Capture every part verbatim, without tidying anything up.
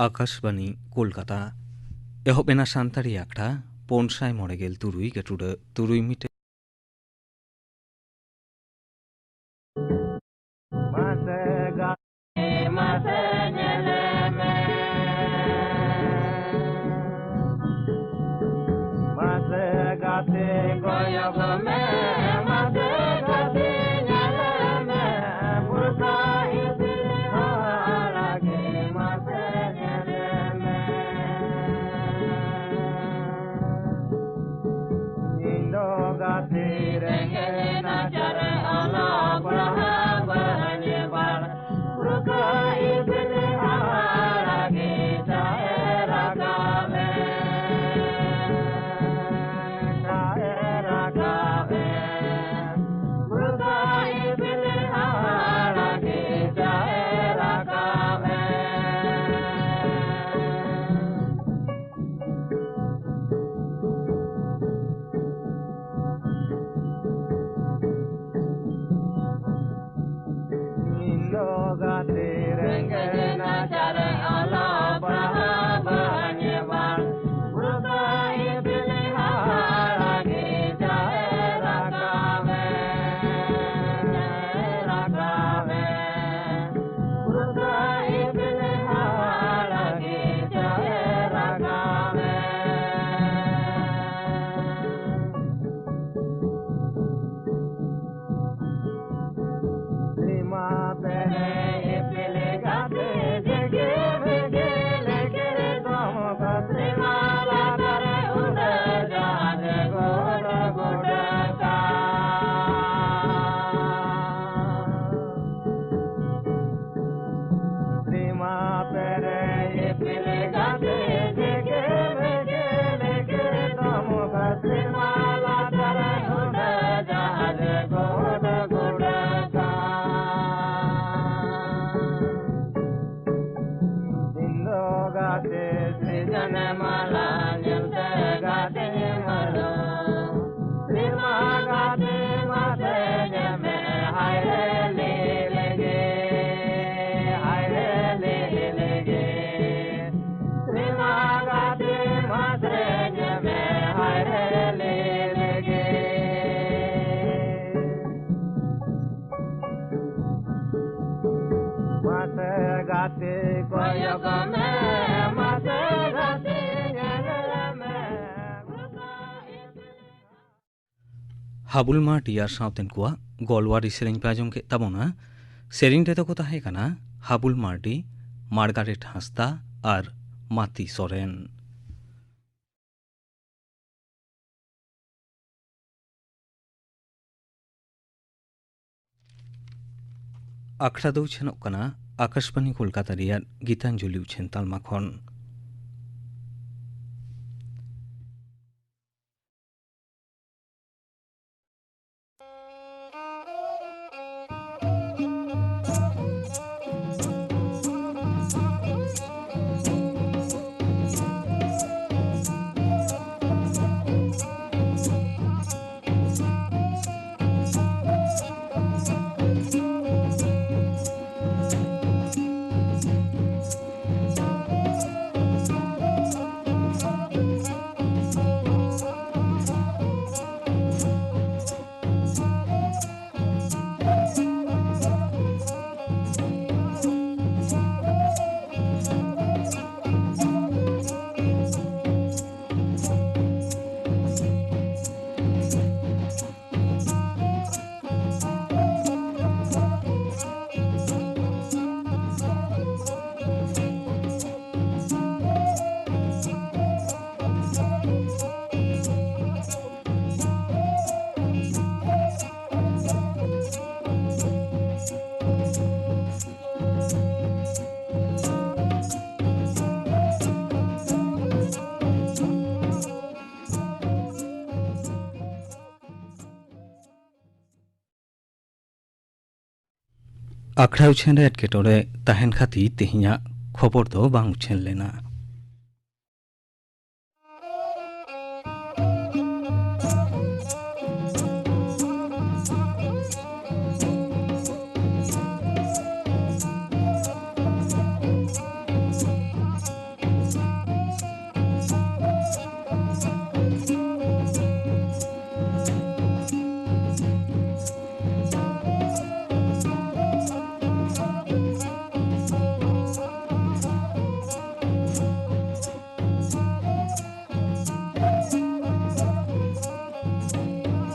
ᱟᱠᱟᱥᱵᱟᱱᱤ ᱠᱳᱞᱠᱟᱛᱟ᱾ ᱮᱦᱚᱵ ᱮᱱᱟ ᱥᱟᱱᱛᱟᱲᱤ ᱟᱠᱷᱲᱟ, ᱯᱩᱱ ᱥᱟᱭ ᱢᱚᱬᱮ ᱜᱮᱞ ᱛᱩᱨᱩᱭ ᱜᱟᱹᱴᱩᱰᱟᱹ ᱛᱩᱨᱩᱭ ᱢᱤᱴᱟᱨ᱾ ᱢᱟᱥᱮ ᱜᱟᱛᱮ, ᱢᱟᱥᱮ ᱧᱮᱞᱮ ᱢᱮ᱾ ᱢᱟᱥᱮ ᱜᱟᱛᱮ, ᱠᱚᱭᱚᱜ ᱢᱮ᱾ ᱢᱟᱥᱮ ᱜᱟᱛᱮ, ᱧᱮᱞᱮ ᱢᱮ᱾ ᱵᱩᱨᱠᱟ ᱤᱯᱤᱞ ᱦᱟᱦᱟᱲᱟ ᱜᱮ, ᱢᱟᱥᱮ ᱧᱮᱞᱮ ᱢᱮ᱾ ᱤᱧ ᱫᱚ ᱜᱟᱛᱮ ᱨᱮᱸᱜᱮᱡ ᱱᱟᱪᱟᱨ ᱚᱞᱚᱜ ᱯᱟᱲᱦᱟᱣ ᱵᱟᱹᱧ ᱵᱟᱲ᱾ ᱵᱩᱨᱠᱟ ᱤᱯᱤᱞ ᱦᱟᱦᱟᱲᱟ ᱜᱮ ᱪᱟᱭ ᱨᱟᱠᱟᱵ ᱮ, ᱪᱟᱭ ᱨᱟᱠᱟᱵ ᱮ᱾ ᱵᱩᱨᱠᱟ ᱤᱯᱤᱞ ᱦᱟᱦᱟᱲᱟ ᱜᱮ ᱪᱟᱭ ᱨᱟᱠᱟᱵ ᱮ᱾ ᱤᱧ ᱫᱚ ᱜᱟᱛᱮ ᱨᱮᱸᱜᱮᱡ ᱱᱟᱪᱟᱨ ᱚᱞᱚᱜ ᱯᱟᱲᱦᱟᱣ ᱵᱟᱹᱧ ᱵᱟᱲ᱾ ᱵᱩᱨᱠᱟ ᱤᱯᱤᱞ ᱦᱟᱦᱟᱲᱟ ᱜᱮ ᱪᱟᱭ ᱨᱟᱠᱟᱵ ᱮ, ᱪᱟᱭ ᱨᱟᱠᱟᱵ ᱮ᱾ ᱵᱩᱨᱠᱟ ᱤᱯᱤᱞ ᱦᱟᱦᱟᱲᱟ ᱜᱮ ᱪᱟᱭ ᱨᱟᱠᱟᱵ ᱮ᱾ ᱥᱮᱨᱢᱟ ᱯᱮᱨᱮᱡ ᱤᱯᱤᱞ ᱜᱟᱛᱮ ᱦᱟᱵᱩᱞ ᱢᱟᱨᱰᱤ ᱟᱨ ᱥᱟᱶᱛᱮᱱ ᱠᱚᱣᱟᱜ ᱜᱚᱞᱣᱟᱨᱤ ᱥᱮᱨᱮᱧ ᱯᱮ ᱟᱸᱡᱚᱢ ᱠᱮᱫ ᱛᱟᱵᱚᱱᱟ᱾ ᱥᱮᱨᱮᱧ ᱨᱮᱫᱚ ᱠᱚ ᱛᱟᱦᱮᱸ ᱠᱟᱱᱟ ᱦᱟᱵᱩᱞ ᱢᱟᱨᱰᱤ, ᱢᱟᱨᱜᱟᱨᱮᱴ ᱦᱟᱸᱥᱫᱟ ᱟᱨ ᱢᱟᱛᱤ ᱥᱚᱨᱮᱱ᱾ ᱟᱠᱷᱲᱟ ᱫᱚ ᱩᱪᱷᱟᱹᱱᱚᱜ ᱠᱟᱱᱟ ᱟᱠᱟᱥᱵᱟᱱᱤ ᱠᱳᱞᱠᱟᱛᱟ ᱨᱮᱭᱟᱜ ᱜᱤᱛᱟᱧᱡᱚᱞᱤ ᱩᱪᱷᱟᱹᱱ ᱛᱟᱞᱢᱟ ᱠᱷᱚᱱ᱾ ᱟᱠᱷᱲᱟ ᱩᱪᱷᱟᱹᱱ ᱨᱮ ᱮᱴᱠᱮᱴᱚᱬᱮ ᱛᱟᱦᱮᱱ ᱠᱷᱟᱹᱛᱤᱨ ᱛᱮᱦᱮᱧᱟᱜ ᱠᱷᱚᱵᱚᱨ ᱫᱚ ᱵᱟᱝ ᱩᱪᱷᱟᱹᱱ ᱞᱮᱱᱟ᱾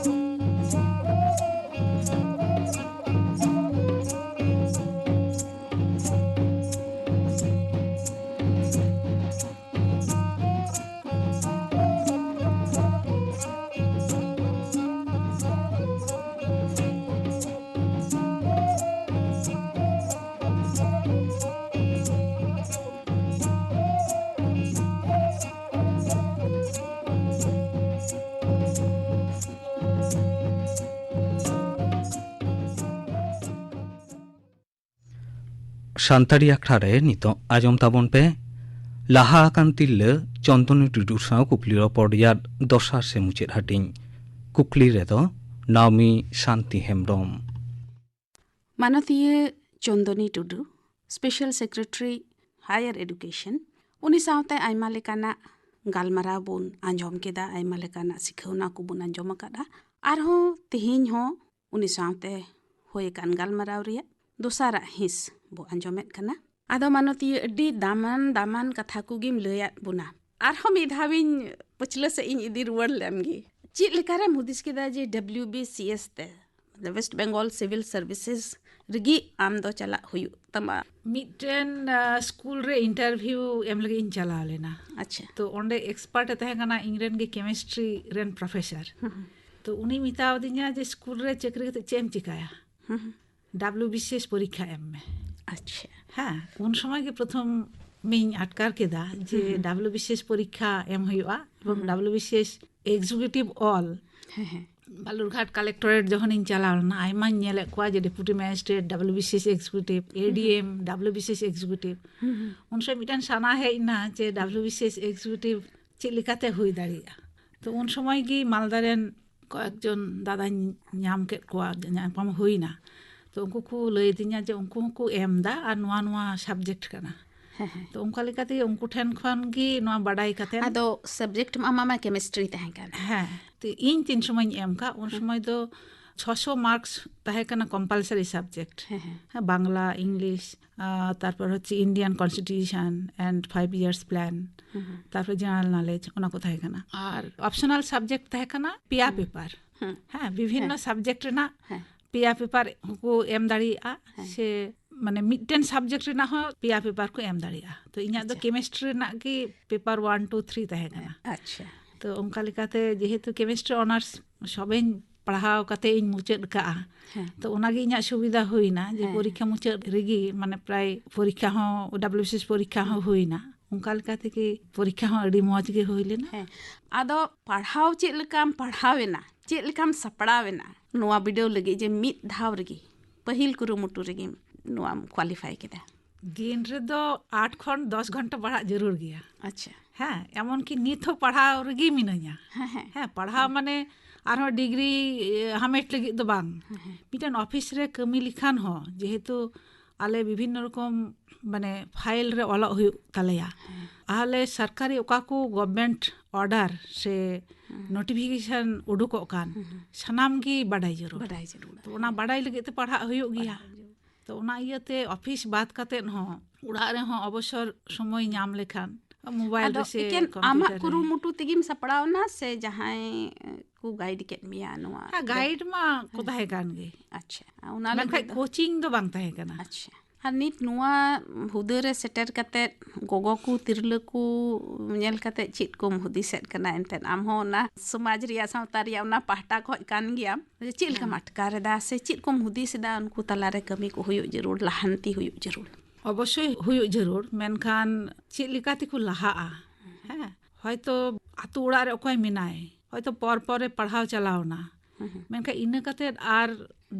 ᱥᱟᱱᱛᱟᱲᱤ ᱟᱠᱷᱲᱟ ᱨᱮ ᱱᱤᱛᱚᱜ ᱟᱸᱡᱚᱢ ᱛᱟᱵᱚᱱ ᱯᱮ ᱞᱟᱦᱟ ᱟᱠᱟᱱ ᱛᱤᱨᱞᱟᱹ ᱪᱚᱱᱫᱚᱱᱤ ᱴᱩᱰᱩ ᱥᱟᱶ ᱠᱩᱠᱞᱤ ᱨᱚᱯᱚᱲ ᱨᱮᱭᱟᱜ ᱫᱚᱥᱟᱨ ᱥᱮ ᱢᱩᱪᱟᱹᱫ ᱦᱟᱹᱴᱤᱧ᱾ ᱠᱩᱠᱞᱤ ᱨᱮᱫᱚ ᱱᱟᱣᱢᱤ ᱥᱟᱱᱛᱤ ᱦᱮᱢᱵᱽᱨᱚᱢ᱾ ᱢᱟᱱᱚᱛᱤᱭᱟᱹ ᱪᱚᱱᱫᱚᱱᱤ ᱴᱩᱰᱩ, ᱥᱯᱮᱥᱟᱞ ᱥᱮᱠᱨᱮᱴᱟᱨᱤ ᱦᱟᱭᱟᱨ ᱮᱰᱩᱠᱮᱥᱚᱱ, ᱩᱱᱤ ᱥᱟᱶᱛᱮ ᱟᱭᱢᱟ ᱞᱮᱠᱟᱱᱟᱜ ᱜᱟᱞᱢᱟᱨᱟᱣ ᱵᱚᱱ ᱟᱸᱡᱚᱢ ᱠᱮᱫᱟ, ᱟᱭᱢᱟ ᱞᱮᱠᱟᱱᱟᱜ ᱥᱤᱠᱷᱟᱹᱣᱱᱟ ᱠᱚᱵᱚᱱ ᱟᱸᱡᱚᱢ ᱟᱠᱟᱫᱟ᱾ ᱟᱨᱦᱚᱸ ᱛᱮᱦᱮᱧ ᱦᱚᱸ ᱩᱱᱤ ᱥᱟᱶᱛᱮ ᱦᱩᱭ ᱟᱠᱟᱱ ᱜᱟᱞᱢᱟᱨᱟᱣ ᱨᱮᱭᱟᱜ ᱫᱚᱥᱟᱨᱟᱜ ᱦᱤᱸᱥ ᱵᱚ ᱟᱸᱡᱚᱢᱮᱫ ᱠᱟᱱᱟ᱾ ᱟᱫᱚ ᱢᱟᱱᱚᱛᱤᱭᱟᱹ, ᱟᱹᱰᱤ ᱫᱟᱢᱟᱱ ᱫᱟᱢᱟᱱ ᱠᱟᱛᱷᱟ ᱠᱚᱜᱮᱢ ᱞᱟᱹᱭᱟᱫ ᱵᱚᱱᱟ᱾ ᱟᱨᱦᱚᱸ ᱢᱤᱫ ᱫᱷᱟᱣ ᱤᱧ ᱯᱟᱹᱪᱷᱞᱟᱹ ᱥᱮᱫ ᱤᱧ ᱤᱫᱤ ᱨᱩᱣᱟᱹᱲ ᱞᱮᱢ ᱜᱮ᱾ ᱪᱮᱫ ᱞᱮᱠᱟᱨᱮᱢ ᱦᱩᱫᱤᱥ ᱠᱮᱫᱟ ᱡᱮ W B C S ᱛᱮ, ᱢᱚᱛᱞᱚᱵ West Bengal Civil Services ᱨᱮᱜᱮ ᱟᱢ ᱫᱚ ᱪᱟᱞᱟᱜ ᱦᱩᱭᱩᱜ ᱛᱟᱢᱟ? ᱢᱤᱫᱴᱮᱱ, ᱟ, ᱥᱠᱩᱞ ᱨᱮ ᱤᱱᱴᱟᱨᱵᱷᱤᱭᱩ ᱮᱢ ᱞᱟᱹᱜᱤᱫ ᱤᱧ ᱪᱟᱞᱟᱣ ᱞᱮᱱᱟ᱾ ᱟᱪᱪᱷᱟ᱾ ᱛᱚ ᱚᱸᱰᱮ ᱮᱠᱥᱯᱟᱨᱴ ᱮ ᱛᱟᱦᱮᱸ ᱠᱟᱱᱟ ᱤᱧ ᱨᱮᱱ ᱜᱮ ᱠᱮᱢᱤᱥᱴᱨᱤ ᱨᱮᱱ ᱯᱨᱚᱯᱷᱮᱥᱚᱨ᱾ ᱦᱩᱸ ᱦᱩᱸ᱾ ᱛᱚ ᱩᱱᱤ ᱢᱮᱛᱟᱣ ᱫᱤᱧᱟ ᱡᱮ ᱥᱠᱩᱞ ᱨᱮ ᱪᱟᱹᱠᱨᱤ ᱠᱟᱛᱮ ᱪᱮᱫ ᱮᱢ ᱪᱤᱠᱟᱹᱭᱟ? ᱦᱩᱸ ᱦᱩᱸ᱾ W B C S ᱯᱚᱨᱤᱠᱠᱷᱟ ᱮᱢ ᱢᱮ᱾ ᱟᱪᱪᱷᱟ᱾ ᱦᱮᱸ, ᱩᱱ ᱥᱚᱢᱚᱭ ᱜᱮ ᱯᱨᱚᱛᱷᱚᱢ ᱤᱧ ᱟᱴᱠᱟᱨ ᱠᱮᱫᱟ ᱡᱮ ᱦᱩᱸ ᱦᱩᱸ᱾ W B C S ᱯᱚᱨᱤᱠᱠᱷᱟ ᱮᱢ ᱦᱩᱭᱩᱜᱼᱟ ᱮᱵᱚᱝ ᱦᱩᱸ᱾ W B C S executive ᱚᱞ᱾ ᱦᱮᱸ ᱦᱮᱸ᱾ ᱵᱟᱞᱩᱨᱜᱷᱟᱴ ᱠᱟᱞᱮᱠᱴᱚᱨᱮᱴ ᱡᱚᱠᱷᱚᱱᱤᱧ ᱪᱟᱞᱟᱣ ᱞᱮᱱᱟ, ᱟᱭᱢᱟᱧ ᱧᱮᱞᱮᱫ ᱠᱚᱣᱟ ᱡᱮ deputy magistrate, W B C S executive, ᱦᱩᱸ ᱦᱩᱸ᱾ A D M, W B C S executive. ᱦᱩᱸ ᱦᱩᱸ᱾ ᱩᱱ ᱥᱚᱢᱚᱭ ᱢᱤᱫᱴᱮᱱ ᱥᱟᱱᱟ ᱦᱮᱡ ᱮᱱᱟ ᱡᱮ W B C S executive ᱪᱮᱫ ᱞᱮᱠᱟᱛᱮ ᱦᱩᱭ ᱫᱟᱲᱮᱭᱟᱜᱼᱟ᱾ ᱛᱚ ᱩᱱ ᱥᱚᱢᱚᱭ ᱜᱮ ᱢᱟᱞᱫᱟ ᱨᱮᱱ ᱠᱚᱭᱮᱠᱡᱚᱱ ᱫᱟᱫᱟᱧ ᱧᱟᱢ ᱠᱮᱫ ᱠᱚᱣᱟ, ᱧᱟᱯᱟᱢ ᱦᱩᱭᱱᱟ᱾ ᱛᱚ ᱩᱱᱠᱩ ᱠᱚ ᱞᱟᱹᱭ ᱟᱹᱫᱤᱧᱟ ᱡᱮ ᱩᱱᱠᱩ ᱦᱚᱸᱠᱚ ᱮᱢ ᱮᱫᱟ ᱟᱨ ᱱᱚᱣᱟ ᱱᱚᱣᱟ ᱥᱟᱵᱡᱮᱠᱴ ᱠᱟᱱᱟ᱾ ᱦᱮᱸ, ᱦᱮᱸ᱾ ᱛᱚ ᱚᱱᱠᱟ ᱞᱮᱠᱟᱛᱮ ᱩᱱᱠᱩ ᱴᱷᱮᱱ ᱠᱷᱚᱱ ᱜᱮ ᱱᱚᱣᱟ ᱵᱟᱰᱟᱭ ᱠᱟᱛᱮ᱾ ᱟᱫᱚ ᱥᱟᱵᱡᱮᱠᱴ ᱢᱟ ᱟᱢᱟᱜ ᱢᱟ ᱠᱮᱢᱤᱥᱴᱨᱤ ᱛᱟᱦᱮᱸ ᱠᱟᱱ᱾ ᱦᱮᱸ, ᱛᱚ ᱤᱧ ᱛᱤᱱ ᱥᱚᱢᱚᱭᱤᱧ ᱮᱢ ᱠᱟᱜ, ᱩᱱ ᱦᱮᱸ᱾ ᱥᱚᱢᱚᱭ ᱫᱚ ᱪᱷᱚᱥᱚ ᱢᱟᱨᱠᱥ ᱛᱟᱦᱮᱸ ᱠᱟᱱᱟ ᱠᱚᱢᱯᱟᱞᱥᱟᱨᱤ ᱥᱟᱵᱡᱮᱠᱴ᱾ ᱦᱮᱸ, ᱦᱮᱸ᱾ ᱦᱮᱸ, ᱵᱟᱝᱞᱟ, ᱤᱝᱞᱤᱥ, ᱟᱨ ᱛᱟᱨᱯᱚᱨ ᱦᱚᱪᱪᱷᱮ Indian Constitution and five years plan, ᱦᱩᱸ, ᱦᱩᱸ᱾ ᱛᱟᱨᱯᱚᱨ ᱡᱮᱱᱟᱨᱮᱞ ᱱᱚᱞᱮᱡᱽ, ᱚᱱᱟ ᱠᱚ ᱛᱟᱦᱮᱸ ᱠᱟᱱᱟ᱾ ᱟᱨ ᱚᱯᱥᱚᱱᱟᱞ ᱥᱟᱵᱡᱮᱠᱴ ᱛᱟᱦᱮᱸ ᱠᱟᱱᱟ ᱯᱮᱭᱟ ᱦᱩᱸ᱾ ᱯᱮᱯᱟᱨ᱾ ᱦᱩᱸ᱾ ᱦᱮᱸ, ᱵᱤᱵᱷᱤᱱᱱᱚ ᱦᱮᱸ᱾ ᱥᱟᱵᱡᱮᱠᱴ ᱨᱮᱱᱟᱜ ᱦᱮᱸ᱾ ᱯᱮᱭᱟ ᱯᱮᱯᱟᱨ ᱦᱚᱸᱠᱚ ᱮᱢ ᱫᱟᱲᱮᱭᱟᱜᱼᱟ᱾ ᱦᱮᱸ᱾ ᱥᱮ ᱢᱟᱱᱮ ᱢᱤᱫᱴᱮᱱ ᱥᱟᱵᱡᱮᱠᱴ ᱨᱮᱱᱟᱜ ᱦᱚᱸ ᱯᱮᱭᱟ ᱯᱮᱯᱟᱨ ᱠᱚ ᱮᱢ ᱫᱟᱲᱮᱭᱟᱜᱼᱟ᱾ ᱛᱚ ᱤᱧᱟᱹᱜ ᱫᱚ ᱟᱪᱪᱷᱟ᱾ ᱠᱮᱢᱤᱥᱴᱨᱤ ᱨᱮᱱᱟᱜ ᱜᱮ ᱯᱮᱯᱟᱨ ᱚᱣᱟᱱ, ᱴᱩ, ᱛᱷᱨᱤ ᱛᱟᱦᱮᱸ ᱠᱟᱱᱟ᱾ ᱟᱪᱪᱷᱟ᱾ ᱛᱚ ᱚᱱᱠᱟ ᱞᱮᱠᱟᱛᱮ ᱡᱮᱦᱮᱛᱩ ᱠᱮᱢᱤᱥᱴᱨᱤ ᱚᱱᱟᱨᱥ ᱥᱚᱵᱮᱧ ᱯᱟᱲᱦᱟᱣ ᱠᱟᱛᱮ ᱤᱧ ᱢᱩᱪᱟᱹᱫ ᱠᱟᱜᱼᱟ᱾ ᱦᱮᱸ᱾ ᱛᱚ ᱚᱱᱟᱜᱮ ᱤᱧᱟᱹᱜ ᱥᱩᱵᱤᱫᱷᱟ ᱦᱩᱭᱱᱟ ᱡᱮ ᱦᱮᱸ, ᱯᱚᱨᱤᱠᱠᱷᱟ ᱦᱮᱸ᱾ ᱢᱩᱪᱟᱹᱫ ᱨᱮᱜᱮ ᱢᱟᱱᱮ ᱯᱨᱟᱭ ᱯᱚᱨᱤᱠᱠᱷᱟ ᱦᱚᱸ, W B C S ᱯᱚᱨᱤᱠᱠᱷᱟ ᱦᱚᱸ ᱦᱩᱸ᱾ ᱦᱩᱭᱱᱟ᱾ ᱚᱱᱠᱟ ᱞᱮᱠᱟ ᱛᱮᱜᱮ ᱯᱚᱨᱤᱠᱠᱷᱟ ᱦᱚᱸ ᱟᱹᱰᱤ ᱢᱚᱸᱡᱽ ᱜᱮ ᱦᱩᱭ ᱞᱮᱱᱟ᱾ ᱦᱮᱸ᱾ ᱟᱫᱚ ᱯᱟᱲᱦᱟᱣ ᱪᱮᱫ ᱞᱮᱠᱟᱢ ᱯᱟᱲᱦᱟᱣ ᱮᱱᱟ, ᱪᱮᱫ ᱞᱮᱠᱟᱢ ᱥᱟᱯᱲᱟᱣ ᱮᱱᱟ ᱱᱚᱣᱟ ᱵᱤᱰᱟᱹᱣ ᱞᱟᱹᱜᱤᱫ ᱡᱮ ᱢᱤᱫ ᱫᱷᱟᱣ ᱨᱮᱜᱮ ᱯᱟᱹᱦᱤᱞ ᱠᱩᱨᱩᱢᱩᱴᱩ ᱨᱮᱜᱮ ᱱᱚᱣᱟᱢ ᱠᱣᱟᱞᱤᱯᱷᱟᱭ ᱠᱮᱫᱟ? ᱫᱤᱱ ᱨᱮᱫᱚ ᱟᱴ ᱠᱷᱚᱱ ᱫᱚᱥ ᱜᱷᱚᱱᱴᱟ ᱯᱟᱲᱦᱟᱜ ᱡᱟᱹᱨᱩᱲ ᱜᱮᱭᱟ᱾ ᱟᱪᱪᱷᱟ᱾ ᱦᱮᱸ, ᱮᱢᱚᱱᱠᱤ ᱱᱤᱛ ᱦᱚᱸ ᱯᱟᱲᱦᱟᱣ ᱨᱮᱜᱮ ᱢᱤᱱᱟᱹᱧᱟ᱾ ᱦᱮᱸ, ᱦᱮᱸ᱾ ᱦᱮᱸ, ᱯᱟᱲᱦᱟᱣ ᱢᱟᱱᱮ ᱟᱨᱦᱚᱸ ᱰᱤᱜᱽᱨᱤ, ᱮ, ᱦᱟᱢᱮᱴ ᱞᱟᱹᱜᱤᱫ ᱫᱚ ᱵᱟᱝ᱾ ᱦᱮᱸ, ᱦᱮᱸ᱾ ᱢᱤᱫᱴᱮᱱ ᱚᱯᱷᱤᱥ ᱨᱮ ᱠᱟᱹᱢᱤ ᱞᱮᱠᱷᱟᱱ ᱦᱚᱸ, ᱡᱮᱦᱮᱛᱩ ᱟᱞᱮ ᱵᱤᱵᱷᱤᱱᱱᱚ ᱨᱚᱠᱚᱢ, ᱢᱟᱱᱮ, ᱯᱷᱟᱭᱤᱞ ᱨᱮ ᱚᱞᱚᱜ ᱦᱩᱭᱩᱜ ᱛᱟᱞᱮᱭᱟ᱾ ᱦᱮᱸ᱾ ᱟᱞᱮ ᱥᱚᱨᱠᱟᱨᱤ ᱚᱠᱟ ᱠᱚ ᱜᱚᱵᱷᱢᱮᱱᱴ ᱚᱨᱰᱟᱨ ᱥᱮ ᱦᱮᱸ᱾ ᱱᱳᱴᱤᱯᱷᱤᱠᱮᱥᱚᱱ ᱩᱰᱩᱠᱚᱜ ᱠᱟᱱ, ᱦᱮᱸ, ᱦᱮᱸ᱾ ᱥᱟᱱᱟᱢ ᱜᱮ ᱵᱟᱰᱟᱭ ᱡᱟᱹᱨᱩᱲ᱾ ᱵᱟᱰᱟᱭ ᱡᱟᱹᱨᱩᱲ᱾ ᱛᱚ, ᱚᱱᱟ ᱵᱟᱰᱟᱭ ᱞᱟᱹᱜᱤᱫ ᱛᱮ ᱯᱟᱲᱦᱟᱜ ᱦᱩᱭᱩᱜ ᱜᱮᱭᱟ᱾ ᱯᱟᱲᱦᱟᱜ ᱦᱩᱭᱩᱜ᱾ ᱛᱚ, ᱚᱱᱟ ᱤᱭᱟᱹᱛᱮ ᱚᱯᱷᱤᱥ ᱵᱟᱫ ᱠᱟᱛᱮᱫ ᱦᱚᱸ ᱚᱲᱟᱜ ᱨᱮᱦᱚᱸ ᱚᱵᱚᱥᱚᱨ ᱥᱚᱢᱚᱭ ᱧᱟᱢ ᱞᱮᱠᱷᱟᱱ ᱢᱳᱵᱟᱭᱤᱞ ᱟᱫᱚ ᱨᱮ ᱥᱮ ᱮᱠᱮᱱ ᱠᱚᱢᱯᱤᱭᱩᱴᱟᱨ ᱟᱢᱟᱜ ᱨᱮ᱾ ᱠᱩᱨᱩᱢᱩᱴᱩ ᱛᱮᱜᱮᱢ ᱥᱟᱯᱲᱟᱣ ᱮᱱᱟ ᱥᱮ ᱡᱟᱦᱟᱸᱭ ᱠᱚ ᱜᱟᱭᱤᱰ ᱠᱮᱫ ᱢᱮᱭᱟ ᱱᱚᱣᱟ ᱦᱮᱸ, ᱨᱮ? ᱜᱟᱭᱤᱰ ᱢᱟ ᱠᱚ ᱦᱮᱸ᱾ ᱛᱟᱦᱮᱸ ᱠᱟᱱ ᱜᱮ᱾ ᱟᱪᱪᱷᱟ, ᱚᱱᱟ ᱢᱮᱱᱠᱷᱟᱱ ᱞᱟᱹᱜᱤᱫ ᱫᱚ ᱠᱳᱪᱤᱝ ᱫᱚ ᱵᱟᱝ ᱛᱟᱦᱮᱸ ᱠᱟᱱᱟ᱾ ᱟᱪᱪᱷᱟ, ᱟᱨ ᱱᱤᱛ ᱱᱚᱣᱟ ᱦᱩᱫᱟᱹ ᱨᱮ ᱥᱮᱴᱮᱨ ᱠᱟᱛᱮᱫ ᱜᱚᱜᱚ ᱠᱚ, ᱛᱤᱨᱞᱟᱹ ᱠᱚ ᱧᱮᱞ ᱠᱟᱛᱮᱫ ᱪᱮᱫ ᱠᱚᱢ ᱦᱩᱫᱤᱥᱮᱫ ᱠᱟᱱᱟ? ᱮᱱᱛᱮᱫ ᱟᱢ ᱦᱚᱸ ᱚᱱᱟ ᱥᱚᱢᱟᱡᱽ ᱨᱮᱭᱟᱜ, ᱥᱟᱶᱛᱟ ᱨᱮᱭᱟᱜ ᱚᱱᱟ ᱯᱟᱦᱴᱟ ᱠᱷᱚᱱ ᱠᱟᱱ ᱜᱮᱭᱟᱢ᱾ ᱪᱮᱫ ᱞᱮᱠᱟᱢ ᱦᱮᱸ᱾ ᱟᱴᱠᱟᱨ ᱮᱫᱟ ᱥᱮ ᱪᱮᱫ ᱠᱚᱢ ᱦᱩᱫᱤᱥ ᱮᱫᱟ ᱩᱱᱠᱩ ᱛᱟᱞᱟᱨᱮ ᱠᱟᱹᱢᱤ ᱠᱚ ᱦᱩᱭᱩᱜ ᱡᱟᱹᱨᱩᱲ, ᱞᱟᱦᱟᱱᱛᱤ ᱦᱩᱭᱩᱜ ᱡᱟᱹᱨᱩᱲ? ᱚᱵᱚᱥᱥᱳᱭ ᱦᱩᱭᱩᱜ ᱡᱟᱹᱨᱩᱲ, ᱢᱮᱱᱠᱷᱟᱱ ᱪᱮᱫ ᱞᱮᱠᱟ ᱛᱮᱠᱚ ᱞᱟᱦᱟᱜᱼᱟ? ᱦᱮᱸ, ᱦᱚᱭᱛᱚ ᱟᱛᱳ ᱚᱲᱟᱜ ᱨᱮ ᱚᱠᱚᱭ ᱢᱮᱱᱟᱭ, ᱦᱚᱭᱛᱚ ᱯᱚᱨ ᱯᱚᱨ ᱨᱮ ᱯᱟᱲᱦᱟᱣ ᱪᱟᱞᱟᱣ ᱮᱱᱟ, ᱦᱩᱸ, ᱦᱩᱸ᱾ ᱢᱮᱱᱠᱷᱟᱱ ᱤᱱᱟᱹ ᱠᱟᱛᱮᱫ ᱟᱨ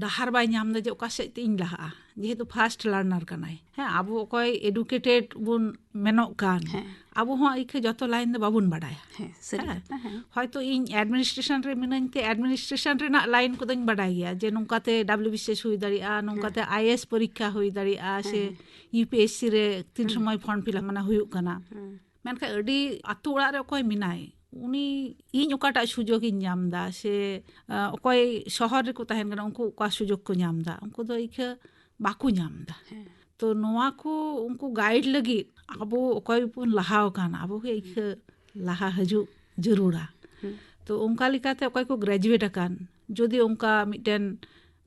ᱰᱟᱦᱟᱨ ᱵᱟᱭ ᱧᱟᱢ ᱮᱫᱟ ᱡᱮ ᱚᱠᱟ ᱥᱮᱫ ᱛᱮ ᱤᱧ ᱞᱟᱦᱟᱜᱼᱟ, ᱡᱮᱦᱮᱛᱩ ᱯᱷᱟᱥᱴ ᱞᱟᱨᱱᱟᱨ ᱠᱟᱱᱟᱭ᱾ ᱦᱮᱸ, ᱟᱵᱚ ᱚᱠᱚᱭ ᱮᱰᱩᱠᱮᱴᱮᱰ ᱵᱚᱱ ᱢᱮᱱᱚᱜ ᱠᱟᱱ, ᱦᱮᱸ᱾ ᱟᱵᱚ ᱦᱚᱸ ᱤᱠᱷᱟᱹ ᱡᱚᱛᱚ ᱞᱟᱭᱤᱱ ᱫᱚ ᱵᱟᱵᱚᱱ ᱵᱟᱰᱟᱭᱟ᱾ ᱦᱮᱸ, ᱥᱟᱹᱨᱤ ᱦᱮᱸ᱾ ᱠᱟᱛᱷᱟ, ᱦᱮᱸ᱾ ᱦᱚᱭᱛᱚ ᱤᱧ ᱮᱰᱢᱤᱱᱤᱥᱴᱨᱮᱥᱚᱱ ᱨᱮ ᱢᱤᱱᱟᱹᱧ ᱛᱮ ᱮᱰᱢᱤᱱᱤᱥᱴᱨᱮᱥᱚᱱ ᱨᱮᱱᱟᱜ ᱞᱟᱭᱤᱱ ᱠᱚᱫᱚᱧ ᱵᱟᱰᱟᱭ ᱜᱮᱭᱟ, ᱡᱮ ᱱᱚᱝᱠᱟᱛᱮ ᱰᱟᱵᱞᱤᱭᱩᱵᱤᱥᱤᱮᱥ ᱦᱩᱭ ᱫᱟᱲᱮᱭᱟᱜᱼᱟ, ᱱᱚᱝᱠᱟᱛᱮ ᱦᱮᱸ᱾ ᱟᱭᱮᱮᱥ ᱯᱚᱨᱤᱠᱠᱷᱟ ᱦᱩᱭ ᱫᱟᱲᱮᱭᱟᱜᱼᱟ, ᱥᱮ ᱦᱮᱸ᱾ ᱤᱭᱩᱯᱤᱮᱥᱥᱤ ᱨᱮ ᱛᱤᱱ ᱦᱮᱸ᱾ ᱥᱚᱢᱚᱭ ᱯᱷᱚᱨᱢ ᱯᱷᱤᱞᱟᱯ ᱢᱟᱱᱮ ᱦᱩᱭᱩᱜ ᱠᱟᱱᱟ᱾ ᱦᱮᱸ᱾ ᱢᱮᱱᱠᱷᱟᱱ ᱟᱹᱰᱤ ᱟᱛᱳ ᱚᱲᱟᱜ ᱨᱮ ᱚᱠᱚᱭ ᱢᱮᱱᱟᱭ, ᱩᱱᱤ ᱤᱧ ᱚᱠᱟᱴᱟᱜ ᱥᱩᱡᱳᱜᱽ ᱤᱧ ᱧᱟᱢ ᱮᱫᱟ, ᱥᱮ, ᱟ, ᱚᱠᱚᱭ ᱥᱚᱦᱚᱨ ᱨᱮᱠᱚ ᱛᱟᱦᱮᱱ ᱠᱟᱱᱟ, ᱩᱱᱠᱩ ᱚᱠᱟ ᱥᱩᱡᱳᱜᱽ ᱠᱚ ᱧᱟᱢ ᱮᱫᱟ, ᱩᱱᱠᱩ ᱫᱚ ᱤᱠᱷᱟᱹ ᱵᱟᱠᱚ ᱧᱟᱢ ᱮᱫᱟ᱾ ᱦᱮᱸ᱾ ᱛᱚ, ᱱᱚᱣᱟ ᱠᱚ ᱩᱱᱠᱩ ᱜᱟᱭᱤᱰ ᱞᱟᱹᱜᱤᱫ ᱟᱵᱚ ᱚᱠᱚᱭ ᱵᱚᱱ ᱞᱟᱦᱟ ᱟᱠᱟᱱ, ᱟᱵᱚ ᱜᱮ ᱤᱠᱷᱟᱹ ᱞᱟᱦᱟ ᱦᱤᱡᱩᱜ ᱡᱟᱹᱨᱩᱲᱟ᱾ ᱦᱮᱸ᱾ ᱛᱚ, ᱚᱱᱠᱟ ᱞᱮᱠᱟᱛᱮ ᱚᱠᱚᱭ ᱠᱚ ᱜᱨᱮᱡᱩᱭᱮᱴ ᱟᱠᱟᱱ, ᱡᱩᱫᱤ ᱚᱱᱠᱟ ᱢᱤᱫᱴᱮᱱ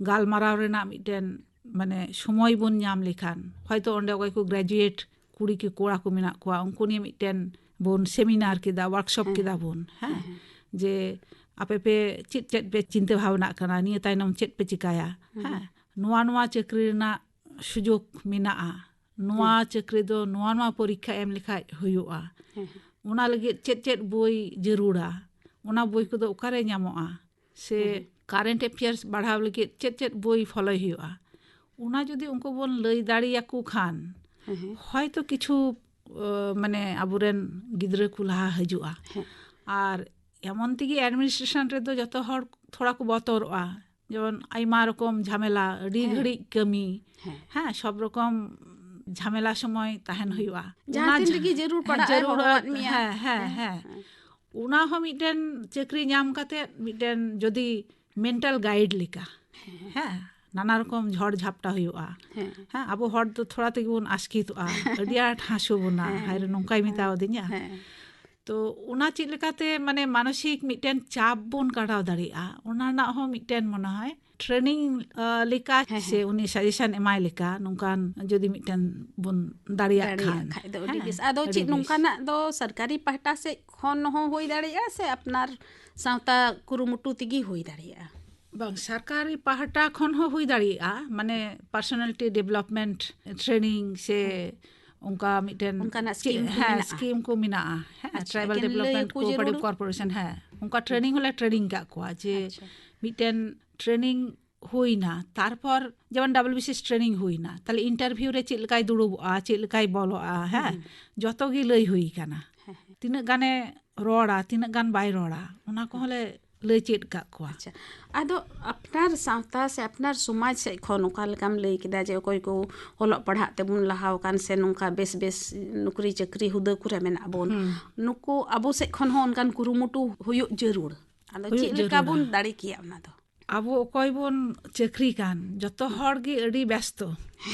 ᱜᱟᱞᱢᱟᱨᱟᱣ ᱨᱮᱱᱟᱜ ᱢᱤᱫᱴᱮᱱ, ᱢᱟᱱᱮ, ᱥᱚᱢᱚᱭ ᱵᱚᱱ ᱧᱟᱢ ᱞᱮᱠᱷᱟᱱ, ᱦᱚᱭᱛᱚ ᱚᱸᱰᱮ ᱚᱠᱚᱭ ᱠᱚ ᱜᱨᱮᱡᱩᱭᱮᱴ ᱠᱩᱲᱤ ᱠᱤ ᱠᱚᱲᱟ ᱠᱚ ᱢᱮᱱᱟᱜ ᱠᱚᱣᱟ, ᱩᱱᱠᱩ ᱱᱤᱭᱮ ᱢᱤᱫᱴᱮᱱ ᱵᱚᱱ ᱥᱮᱢᱤᱱᱟᱨ ᱠᱮᱫᱟ, ᱣᱟᱨᱠᱥᱚᱯ ᱦᱮᱸ᱾ ᱠᱮᱫᱟ ᱵᱚᱱ, ᱦᱮᱸ, ᱦᱮᱸ, ᱦᱮᱸ᱾ ᱡᱮ ᱟᱯᱮ ᱯᱮ ᱪᱮᱫ ᱪᱮᱫ ᱯᱮ ᱪᱤᱱᱛᱟᱹ ᱵᱷᱟᱵᱽᱱᱟᱜ ᱠᱟᱱᱟ, ᱱᱤᱭᱟᱹ ᱛᱟᱭᱱᱚᱢ ᱪᱮᱫ ᱯᱮ ᱪᱤᱠᱟᱹᱭᱟ? ᱦᱮᱸ᱾ ᱦᱮᱸ, ᱱᱚᱣᱟ ᱱᱚᱣᱟ ᱪᱟᱹᱠᱨᱤ ᱨᱮᱱᱟᱜ ᱥᱩᱡᱳᱜᱽ ᱢᱮᱱᱟᱜᱼᱟ, ᱱᱚᱣᱟ ᱦᱮᱸ᱾ ᱪᱟᱹᱠᱨᱤ ᱫᱚ ᱱᱚᱣᱟ ᱱᱚᱣᱟ ᱯᱚᱨᱤᱠᱠᱷᱟ ᱮᱢ ᱞᱮᱠᱷᱟᱡ ᱦᱩᱭᱩᱜᱼᱟ, ᱦᱮᱸ, ᱦᱮᱸ᱾ ᱚᱱᱟ ᱞᱟᱹᱜᱤᱫ ᱪᱮᱫ ᱪᱮᱫ ᱵᱳᱭ ᱡᱟᱹᱨᱩᱲᱟ, ᱚᱱᱟ ᱵᱳᱭ ᱠᱚᱫᱚ ᱚᱠᱟᱨᱮ ᱧᱟᱢᱚᱜᱼᱟ, ᱥᱮ ᱦᱮᱸ᱾ ᱠᱟᱨᱮᱱᱴ ᱮᱯᱷᱮᱭᱟᱨᱥ ᱵᱟᱲᱦᱟᱣ ᱞᱟᱹᱜᱤᱫ ᱪᱮᱫ ᱪᱮᱫ ᱵᱳᱭ ᱯᱷᱚᱞᱳᱭ ᱦᱩᱭᱩᱜᱼᱟ, ᱚᱱᱟ ᱡᱩᱫᱤ ᱩᱱᱠᱩ ᱵᱚᱱ ᱞᱟᱹᱭ ᱫᱟᱲᱮᱭᱟᱠᱚ ᱠᱷᱟᱱ, ᱦᱚᱭᱛᱚ ᱠᱤᱪᱷᱩ ᱢᱟᱱᱮ ᱟᱵᱚᱨᱮᱱ ᱜᱤᱫᱽᱨᱟᱹ ᱠᱚ ᱞᱟᱦᱟ ᱦᱤᱡᱩᱜᱼᱟ᱾ ᱟᱨ ᱮᱢᱚᱱ ᱛᱮᱜᱮ ᱮᱰᱢᱤᱱᱤᱥᱴᱨᱮᱥᱚᱱ ᱨᱮᱫᱚ ᱡᱚᱛᱚ ᱦᱚᱲ ᱛᱷᱚᱲᱟ ᱠᱚ ᱵᱚᱛᱚᱨᱚᱜᱼᱟ᱾ ᱡᱮᱢᱚᱱ ᱟᱭᱢᱟ ᱨᱚᱠᱚᱢ ᱡᱷᱟᱢᱮᱞᱟ, ᱟᱹᱰᱤ ᱜᱷᱟᱹᱲᱤᱡ ᱠᱟᱹᱢᱤ, ᱦᱮᱸ, ᱥᱚᱵ ᱨᱚᱠᱚᱢ ᱡᱷᱟᱢᱮᱞᱟ ᱥᱚᱢᱚᱭ ᱛᱟᱦᱮᱱ ᱦᱩᱭᱩᱜᱼᱟ᱾ ᱡᱟᱦᱟᱸ ᱛᱤᱱ ᱨᱮᱜᱮ ᱡᱟᱹᱨᱩᱲ ᱯᱟᱲᱟᱜᱼᱟ, ᱦᱚᱦᱚᱣᱟᱫ ᱢᱮᱭᱟ᱾ ᱦᱮᱸ, ᱦᱮᱸ, ᱦᱮᱸ᱾ ᱚᱱᱟ ᱦᱚᱸ ᱢᱤᱫᱴᱮᱱ ᱪᱟᱹᱠᱨᱤ ᱧᱟᱢ ᱠᱟᱛᱮ ᱢᱤᱫᱴᱮᱱ ᱡᱩᱫᱤ ᱢᱮᱱᱴᱟᱞ ᱜᱟᱭᱤᱰ ᱞᱮᱠᱟ, ᱦᱮᱸ, ᱱᱟᱱᱟ ᱨᱚᱠᱚᱢ ᱡᱷᱚᱲ ᱡᱷᱟᱯᱴᱟ ᱦᱩᱭᱩᱜᱼᱟ᱾ ᱦᱮᱸ, ᱟᱵᱚ ᱦᱚᱲ ᱫᱚ ᱛᱷᱚᱲᱟ ᱛᱮᱜᱮ ᱵᱚᱱ ᱟᱥᱠᱮᱛᱚᱜᱼᱟ, ᱟᱹᱰᱤ ᱟᱸᱴ ᱦᱟᱹᱥᱩ ᱵᱚᱱᱟ, ᱦᱮᱸ, ᱦᱟᱭ ᱨᱮ ᱱᱚᱝᱠᱟᱭ ᱢᱮᱛᱟᱣ ᱫᱤᱧᱟ᱾ ᱦᱮᱸ᱾ ᱛᱚ ᱚᱱᱟ ᱪᱮᱫ ᱞᱮᱠᱟᱛᱮ ᱢᱟᱱᱮ ᱢᱟᱱᱚᱥᱤᱠ ᱢᱤᱫᱴᱮᱱ ᱪᱟᱯ ᱵᱚᱱ ᱠᱟᱴᱟᱣ ᱫᱟᱲᱮᱭᱟᱜᱼᱟ, ᱚᱱᱟ ᱨᱮᱱᱟᱜ ᱦᱚᱸ ᱢᱤᱫᱴᱮᱱ ᱢᱚᱱᱮ ᱦᱚᱭ ᱴᱨᱮᱱᱤᱝ ᱞᱮᱠᱟ ᱥᱮ ᱩᱱᱤ ᱥᱟᱡᱮᱥᱚᱱ ᱮᱢᱟᱭ ᱞᱮᱠᱟ ᱱᱚᱝᱠᱟᱱ ᱡᱩᱫᱤ ᱢᱤᱫᱴᱮᱱ ᱵᱚᱱ ᱫᱟᱲᱮᱭᱟᱜ ᱠᱷᱟᱱ᱾ ᱫᱟᱲᱮᱭᱟᱜ ᱠᱷᱟᱡ ᱫᱚ ᱟᱹᱰᱤ ᱵᱮᱥ᱾ ᱟᱫᱚ ᱪᱮᱫ ᱱᱚᱝᱠᱟᱱᱟᱜ ᱫᱚ ᱥᱚᱨᱠᱟᱨᱤ ᱯᱟᱦᱴᱟ ᱥᱮᱫ ᱠᱷᱚᱱ ᱦᱚᱸ ᱦᱩᱭ ᱫᱟᱲᱮᱭᱟᱜᱼᱟ ᱥᱮ ᱟᱯᱱᱟᱨ ᱥᱟᱶᱛᱟ ᱠᱩᱨᱩᱢᱩᱴᱩ ᱛᱮᱜᱮ ᱦᱩᱭ ᱫᱟᱲᱮᱭᱟᱜᱼᱟ? ᱵᱟᱝ, ᱥᱚᱨᱠᱟᱨᱤ ᱯᱟᱦᱴᱟ ᱠᱷᱚᱱ ᱦᱚᱸ ᱦᱩᱭ ᱫᱟᱲᱮᱭᱟᱜᱼᱟ, ᱢᱟᱱᱮ ᱯᱟᱨᱥᱚᱱᱟᱞᱤᱴᱤ ᱰᱮᱵᱷᱞᱚᱯᱢᱮᱱᱴ ᱴᱨᱮᱱᱤᱝ ᱥᱮ ᱚᱱᱠᱟ ᱢᱤᱫᱴᱮᱱ ᱚᱱᱠᱟᱱᱟᱜ ᱪᱮᱫ, ᱥᱠᱤᱢ ᱠᱚ ᱦᱮᱸ, ᱢᱮᱱᱟᱜᱼᱟ? ᱥᱠᱤᱢ ᱠᱚ ᱢᱮᱱᱟᱜᱼᱟ, ᱦᱮᱸ, ᱟᱪᱪᱷᱟ, ᱴᱨᱟᱭᱵᱟᱞ ᱮᱠᱮᱱ ᱞᱟᱹᱭ ᱰᱮᱵᱷᱞᱚᱯᱢᱮᱱᱴ ᱟᱠᱚ ᱠᱳᱚᱯᱟᱨᱮᱴᱤᱵᱷ ᱡᱟᱹᱨᱩᱲ? ᱠᱚᱨᱯᱳᱨᱮᱥᱚᱱ, ᱦᱮᱸ, ᱚᱱᱠᱟ ᱴᱨᱮᱱᱤᱝ ᱦᱚᱸᱞᱮ ᱴᱨᱮᱱᱤᱝ ᱟᱠᱟᱫ ᱠᱚᱣᱟ ᱡᱮ ᱟᱪᱪᱷᱟ᱾ ᱢᱤᱫᱴᱮᱱ ᱴᱨᱮᱱᱤᱝ ᱦᱩᱭᱱᱟ, ᱛᱟᱨᱯᱚᱨ ᱡᱮᱢᱚᱱ W B C S training ᱦᱩᱭᱱᱟ, ᱛᱟᱦᱞᱮ ᱤᱱᱴᱟᱨᱵᱷᱤᱭᱩ ᱨᱮ ᱪᱮᱫ ᱞᱮᱠᱟᱭ ᱫᱩᱲᱩᱵᱚᱜᱼᱟ, ᱪᱮᱫ ᱞᱮᱠᱟᱭ ᱵᱚᱞᱚᱜᱼᱟ, ᱦᱮᱸ, ᱦᱩᱸ᱾ ᱡᱚᱛᱚ ᱜᱮ ᱞᱟᱹᱭ ᱦᱩᱭ ᱠᱟᱱᱟ᱾ ᱦᱮᱸ, ᱦᱮᱸ᱾ ᱛᱤᱱᱟᱹᱜ ᱜᱟᱱᱮ ᱨᱚᱲᱟ, ᱛᱤᱱᱟᱹᱜ ᱜᱟᱱ ᱵᱟᱭ ᱨᱚᱲᱟ, ᱚᱱᱟ ᱠᱚᱦᱚᱸ ᱞᱮ ᱞᱟᱹᱭ ᱪᱮᱫ ᱠᱟᱜ ᱠᱚᱣᱟ᱾ ᱟᱪᱪᱷᱟ, ᱟᱫᱚ ᱟᱯᱱᱟᱨ ᱥᱟᱶᱛᱟ ᱥᱮ ᱟᱯᱱᱟᱨ ᱥᱚᱢᱟᱡᱽ ᱥᱮᱫ ᱠᱷᱚᱱ ᱚᱠᱟ ᱞᱮᱠᱟᱢ ᱞᱟᱹᱭ ᱠᱮᱫᱟ ᱡᱮ ᱚᱠᱚᱭ ᱠᱚ ᱚᱞᱚᱜ ᱯᱟᱲᱦᱟᱜ ᱛᱮᱵᱚᱱ ᱞᱟᱦᱟᱣ ᱟᱠᱟᱱ ᱥᱮ ᱱᱚᱝᱠᱟ ᱵᱮᱥ ᱵᱮᱥ ᱱᱚᱠᱨᱤ ᱪᱟᱹᱠᱨᱤ ᱦᱩᱫᱟᱹ ᱠᱚᱨᱮ ᱢᱮᱱᱟᱜ ᱵᱚᱱ, ᱦᱩᱸ᱾ ᱱᱩᱠᱩ ᱟᱵᱚ ᱥᱮᱫ ᱠᱷᱚᱱ ᱦᱚᱸ ᱚᱱᱠᱟᱱ ᱠᱩᱨᱩᱢᱩᱴᱩ ᱦᱩᱭᱩᱜ ᱡᱟᱹᱨᱩᱲ᱾ ᱟᱫᱚ ᱦᱩᱭᱩᱜ ᱪᱮᱫ ᱞᱮᱠᱟ ᱡᱟᱹᱨᱩᱲᱟ᱾ ᱵᱚᱱ ᱫᱟᱲᱮ ᱠᱮᱭᱟ ᱚᱱᱟ ᱫᱚ? ᱟᱵᱚ ᱚᱠᱚᱭ ᱵᱚᱱ ᱪᱟᱹᱠᱨᱤ ᱠᱟᱱ, ᱡᱚᱛᱚ ᱦᱚᱲ ᱜᱮ ᱟᱹᱰᱤ ᱵᱮᱥᱛᱚ᱾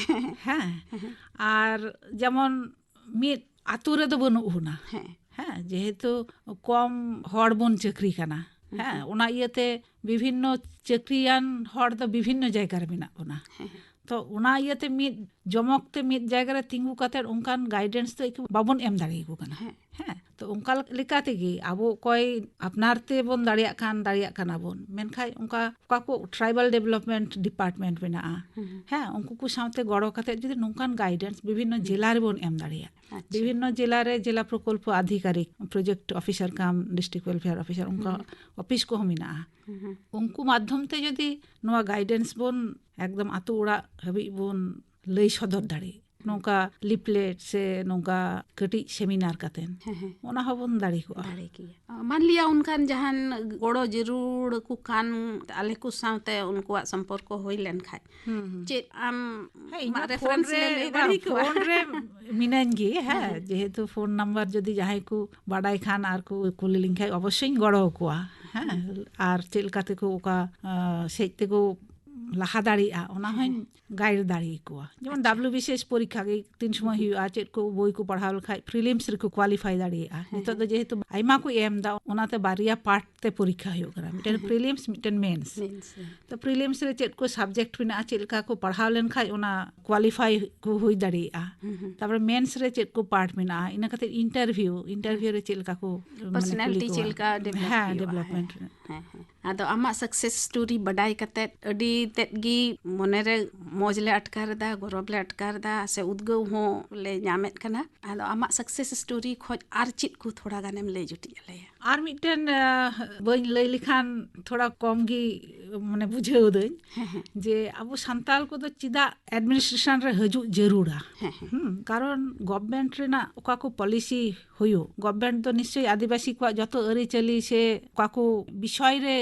ᱦᱮᱸ᱾ ᱟᱨ ᱡᱮᱢᱚᱱ ᱢᱤᱫ ᱟᱛᱳ ᱨᱮᱫᱚ ᱵᱟᱹᱱᱩᱜ ᱵᱚᱱᱟ᱾ ᱦᱮᱸ᱾ ᱦᱮᱸ, ᱡᱮᱦᱮᱛᱩ ᱠᱚᱢ ᱦᱚᱲ ᱵᱚᱱ ᱪᱟᱹᱠᱨᱤ ᱠᱟᱱᱟ᱾ ᱦᱮᱸ, ᱦᱩᱸ᱾ ᱚᱱᱟ ᱤᱭᱟᱹᱛᱮ ᱵᱤᱵᱷᱤᱱᱱᱚ ᱪᱟᱹᱠᱨᱤᱭᱟᱱ ᱦᱚᱲ ᱫᱚ ᱵᱤᱵᱷᱤᱱᱱᱚ ᱡᱟᱭᱜᱟ ᱨᱮ ᱢᱮᱱᱟᱜ ᱵᱚᱱᱟ᱾ ᱦᱮᱸ, ᱦᱮᱸ᱾ ᱛᱚ ᱚᱱᱟ ᱤᱭᱟᱹᱛᱮ ᱢᱤᱫ ᱡᱚᱢᱚᱠ ᱛᱮ ᱢᱤᱫ ᱡᱟᱭᱜᱟ ᱨᱮ ᱛᱤᱸᱜᱩ ᱠᱟᱛᱮ ᱚᱱᱠᱟᱱ ᱜᱟᱭᱤᱰᱮᱱᱥ ᱫᱚ ᱮᱠᱴᱩ ᱵᱟᱵᱚᱱ ᱮᱢ ᱫᱟᱲᱮᱭᱟᱠᱚ ᱠᱟᱱᱟ᱾ ᱦᱮᱸ᱾ ᱦᱮᱸ, ᱛᱚ ᱚᱱᱠᱟ ᱞᱮᱠᱟ ᱛᱮᱜᱮ ᱟᱵᱚ ᱚᱠᱚᱭ ᱟᱯᱱᱟᱨ ᱛᱮᱵᱚᱱ ᱫᱟᱲᱮᱭᱟᱜ ᱠᱷᱟᱱ ᱫᱟᱲᱮᱭᱟᱜ ᱠᱟᱱᱟ ᱵᱚᱱ, ᱢᱮᱱᱠᱷᱟᱱ ᱚᱱᱠᱟ ᱚᱠᱟ ᱠᱚ ᱴᱨᱟᱭᱵᱟᱞ ᱰᱮᱵᱷᱞᱚᱯᱢᱮᱱᱴ ᱰᱤᱯᱟᱨᱴᱢᱮᱱᱴ ᱢᱮᱱᱟᱜᱼᱟ, ᱦᱩᱸ᱾ ᱦᱮᱸ, ᱩᱱᱠᱩ ᱠᱚ ᱥᱟᱶᱛᱮ ᱜᱚᱲᱚ ᱠᱟᱛᱮ ᱡᱩᱫᱤ ᱱᱚᱝᱠᱟᱱ ᱜᱟᱭᱤᱰᱮᱱᱥ ᱵᱤᱵᱷᱤᱱᱱᱚ ᱦᱩᱸ᱾ ᱡᱮᱞᱟ ᱨᱮᱵᱚᱱ ᱮᱢ ᱫᱟᱲᱮᱭᱟᱜᱼᱟ, ᱟᱪᱪᱷᱟ᱾ ᱵᱤᱵᱷᱤᱱᱱᱚ ᱡᱮᱞᱟ ᱨᱮ ᱡᱮᱞᱟ ᱯᱨᱚᱠᱚᱞᱯᱚ ᱟᱫᱷᱤᱠᱟᱨᱤᱠ, ᱯᱨᱚᱡᱮᱠᱴ ᱚᱯᱷᱤᱥᱟᱨ ᱠᱟᱢ ᱰᱤᱥᱴᱨᱤᱠᱴ ᱣᱮᱞᱯᱷᱮᱭᱟᱨ ᱚᱯᱷᱤᱥᱟᱨ, ᱚᱱᱠᱟ ᱦᱩᱸ᱾ ᱚᱯᱷᱤᱥ ᱠᱚᱦᱚᱸ ᱢᱮᱱᱟᱜᱼᱟ᱾ ᱦᱩᱸ, ᱦᱩᱸ᱾ ᱩᱱᱠᱩ ᱢᱟᱫᱽᱫᱷᱚᱢ ᱛᱮ ᱡᱩᱫᱤ ᱱᱚᱣᱟ ᱜᱟᱭᱤᱰᱮᱱᱥ ᱵᱚᱱ ᱮᱠᱫᱚᱢ ᱟᱛᱳ ᱚᱲᱟᱜ ᱦᱟᱹᱵᱤᱡ ᱵᱚᱱ ᱞᱟᱹᱭ ᱥᱚᱫᱚᱨ ᱫᱟᱲᱮᱭᱟᱜᱼᱟ, ᱱᱚᱝᱠᱟ ᱞᱤᱯᱞᱮᱴ ᱥᱮ ᱱᱚᱝᱠᱟ ᱠᱟᱹᱴᱤᱡ ᱥᱮᱢᱤᱱᱟᱨ ᱠᱟᱛᱮᱱ᱾ ᱦᱮᱸ, ᱦᱮᱸ᱾ ᱚᱱᱟ ᱦᱚᱸᱵᱚᱱ ᱫᱟᱲᱮ ᱠᱚᱜᱼᱟ᱾ ᱫᱟᱲᱮ ᱠᱮᱭᱟ᱾ ᱢᱟᱱ ᱞᱤᱭᱟ ᱚᱱᱠᱟᱱ ᱡᱟᱦᱟᱱ ᱜᱚᱲᱚ ᱡᱟᱹᱨᱩᱲ ᱠᱚ ᱠᱷᱟᱱ, ᱟᱞᱮ ᱠᱚ ᱥᱟᱶᱛᱮ ᱩᱱᱠᱩᱣᱟᱜ ᱥᱚᱢᱯᱚᱨᱠᱚ ᱦᱩᱭ ᱞᱮᱱᱠᱷᱟᱡ᱾ ᱦᱩᱸ, ᱦᱩᱸ᱾ ᱪᱮᱫ ᱟᱢ ᱦᱮᱸ, ᱤᱧ ᱟᱢᱟᱜ ᱢᱟ ᱨᱮᱯᱷᱟᱨᱮᱱᱥ ᱯᱷᱳᱱ ᱨᱮ, ᱞᱮ ᱞᱟᱹᱭ ᱵᱟᱝ, ᱫᱟᱲᱮ ᱠᱚᱣᱟ? ᱯᱷᱳᱱ ᱨᱮ ᱢᱤᱱᱟᱹᱧ ᱜᱮ, ᱦᱮᱸ, ᱦᱮᱸ, ᱦᱮᱸ᱾ ᱡᱮᱦᱮᱛᱩ ᱯᱷᱳᱱ ᱱᱟᱢᱵᱟᱨ ᱡᱩᱫᱤ ᱡᱟᱦᱟᱸᱭ ᱠᱚ ᱵᱟᱰᱟᱭ ᱠᱷᱟᱱ ᱟᱨ ᱠᱚ ᱠᱩᱞᱤ ᱞᱤᱧ ᱠᱷᱟᱡ ᱚᱵᱚᱥᱥᱳᱭᱤᱧ ᱜᱚᱲᱚ ᱟᱠᱚᱣᱟ, ᱦᱮᱸ᱾ ᱦᱮᱸ᱾ ᱟᱨ ᱪᱮᱫ ᱞᱮᱠᱟ ᱛᱮᱠᱚ ᱚᱠᱟ, ᱟᱸ, ᱥᱮᱡ ᱛᱮᱠᱚ ᱞᱟᱦᱟ ᱫᱟᱲᱮᱭᱟᱜᱼᱟ, ᱚᱱᱟ ᱦᱮᱸ, ᱦᱚᱸᱧ ᱦᱮᱸ᱾ ᱜᱟᱭᱤᱰ ᱫᱟᱲᱮ ᱟᱠᱚᱣᱟ᱾ ᱡᱮᱢᱚᱱ ᱟᱪᱪᱷᱟ᱾ ᱰᱟᱵᱞᱤᱭᱩ ᱵᱤ ᱥᱤ ᱮᱥ ᱯᱚᱨᱤᱠᱠᱷᱟ ᱜᱮ ᱛᱤᱱ ᱥᱚᱢᱚᱭ ᱦᱩᱸ᱾ ᱦᱩᱭᱩᱜᱼᱟ, ᱪᱮᱫ ᱠᱚ ᱵᱳᱭ ᱠᱚ ᱯᱟᱲᱦᱟᱣ ᱞᱮᱠᱷᱟᱡ ᱯᱨᱤᱞᱤᱢᱥ ᱨᱮᱠᱚ ᱠᱣᱟᱞᱤᱯᱷᱟᱭ ᱫᱟᱲᱮᱭᱟᱜᱼᱟ᱾ ᱦᱮᱸ, ᱱᱤᱛᱚᱜ ᱫᱚ ᱦᱮᱸ᱾ ᱡᱮᱦᱮᱛᱩ ᱟᱭᱢᱟ ᱠᱚ ᱮᱢ ᱮᱫᱟ, ᱚᱱᱟᱛᱮ ᱵᱟᱨᱭᱟ ᱯᱟᱨᱴ ᱛᱮ ᱯᱚᱨᱤᱠᱠᱷᱟ ᱦᱩᱭᱩᱜ ᱠᱟᱱᱟ, ᱢᱤᱫᱴᱮᱱ ᱦᱮᱸ, ᱦᱮᱸ᱾ ᱯᱨᱤᱞᱤᱢᱥ, ᱢᱤᱫᱴᱮᱱ ᱢᱮᱱᱥ᱾ ᱢᱮᱱᱥ, ᱦᱮᱸ᱾ ᱛᱚ ᱯᱨᱤᱞᱤᱢᱥ ᱨᱮ ᱪᱮᱫ ᱠᱚ ᱥᱟᱵᱡᱮᱠᱴ ᱢᱮᱱᱟᱜᱼᱟ, ᱪᱮᱫ ᱞᱮᱠᱟ ᱠᱚ ᱯᱟᱲᱦᱟᱣ ᱞᱮᱱᱠᱷᱟᱡ ᱚᱱᱟ ᱠᱣᱟᱞᱤᱯᱷᱟᱭ ᱠᱚ ᱦᱩᱭ ᱫᱟᱲᱮᱭᱟᱜᱼᱟ᱾ ᱦᱩᱸ, ᱦᱩᱸ᱾ ᱛᱟᱨᱯᱚᱨᱮ ᱢᱮᱱᱥ ᱨᱮ ᱪᱮᱫ ᱠᱚ ᱯᱟᱨᱴ ᱢᱮᱱᱟᱜᱼᱟ, ᱤᱱᱟᱹ ᱠᱟᱛᱮ ᱤᱱᱴᱟᱨᱵᱷᱤᱭᱩ, ᱤᱱᱴᱟᱨᱵᱷᱤᱭᱩ ᱨᱮ ᱪᱮᱫ ᱞᱮᱠᱟ ᱠᱚ, ᱢᱟᱱᱮ, ᱯᱟᱨᱥᱚᱱᱟᱞᱤᱴᱤ ᱠᱩᱞᱤ ᱠᱚᱣᱟ᱾ ᱪᱮᱫ ᱞᱮᱠᱟ ᱰᱮᱵᱷᱞᱚᱯ ᱦᱮᱸ, ᱦᱩᱭᱩᱜᱼᱟ᱾ ᱰᱮᱵᱷᱞᱚᱯᱢᱮᱱᱴ ᱦᱮᱸ, ᱨᱮ᱾ ᱦᱮᱸ, ᱦᱮᱸ᱾ ᱟᱫᱚ ᱟᱢᱟᱜ ᱥᱟᱠᱥᱮᱥ ᱥᱴᱳᱨᱤ ᱵᱟᱰᱟᱭ ᱠᱟᱛᱮ ᱟᱹᱰᱤ ᱛᱮᱫ ᱜᱮ ᱢᱚᱱᱮᱨᱮ ᱢᱚᱡᱽ ᱞᱮ ᱟᱴᱠᱟᱨ ᱮᱫᱟ, ᱜᱚᱨᱚᱵᱽ ᱞᱮ ᱟᱴᱠᱟᱨ ᱮᱫᱟ, ᱥᱮ ᱩᱫᱽᱜᱟᱹᱣ ᱦᱚᱸ ᱞᱮ ᱧᱟᱢᱮᱫ ᱠᱟᱱᱟ᱾ ᱟᱫᱚ ᱟᱢᱟᱜ ᱥᱟᱠᱥᱮᱥ ᱥᱴᱳᱨᱤ ᱠᱷᱚᱡ ᱟᱨ ᱪᱮᱫ ᱠᱚ ᱛᱷᱚᱲᱟ ᱜᱟᱱᱮᱢ ᱞᱟᱹᱭ ᱡᱩᱴᱤᱡ ᱟᱞᱮᱭᱟ? ᱟᱨ ᱢᱤᱫᱴᱮᱱ, ᱟᱸ, ᱵᱟᱹᱧ ᱞᱟᱹᱭ ᱞᱮᱠᱷᱟᱱ ᱛᱷᱚᱲᱟ ᱠᱚᱢ ᱜᱮ, ᱢᱟᱱᱮ, ᱵᱩᱡᱷᱟᱹᱣ ᱫᱟᱹᱧ ᱦᱮᱸ, ᱦᱮᱸ᱾ ᱡᱮ ᱟᱵᱚ ᱥᱟᱱᱛᱟᱲ ᱠᱚᱫᱚ ᱪᱮᱫᱟᱜ ᱮᱰᱢᱤᱱᱤᱥᱴᱨᱮᱥᱚᱱ ᱨᱮ ᱦᱤᱡᱩᱜ ᱡᱟᱹᱨᱩᱲᱟ᱾ ᱦᱮᱸ, ᱦᱮᱸ᱾ ᱦᱩᱸ, ᱠᱟᱨᱚᱱ ᱜᱚᱵᱷᱢᱮᱱᱴ ᱨᱮᱱᱟᱜ ᱚᱠᱟ ᱠᱚ ᱯᱚᱞᱤᱥᱤ ᱦᱩᱭᱩᱜ, ᱜᱚᱵᱷᱢᱮᱱᱴ ᱫᱚ ᱱᱤᱥᱪᱳᱭ ᱟᱹᱫᱤᱵᱟᱹᱥᱤ ᱠᱚᱣᱟᱜ ᱡᱚᱛᱚ ᱟᱹᱨᱤᱪᱟᱹᱞᱤ ᱥᱮ ᱚᱠᱟ ᱠᱚ ᱵᱤᱥᱚᱭ ᱨᱮ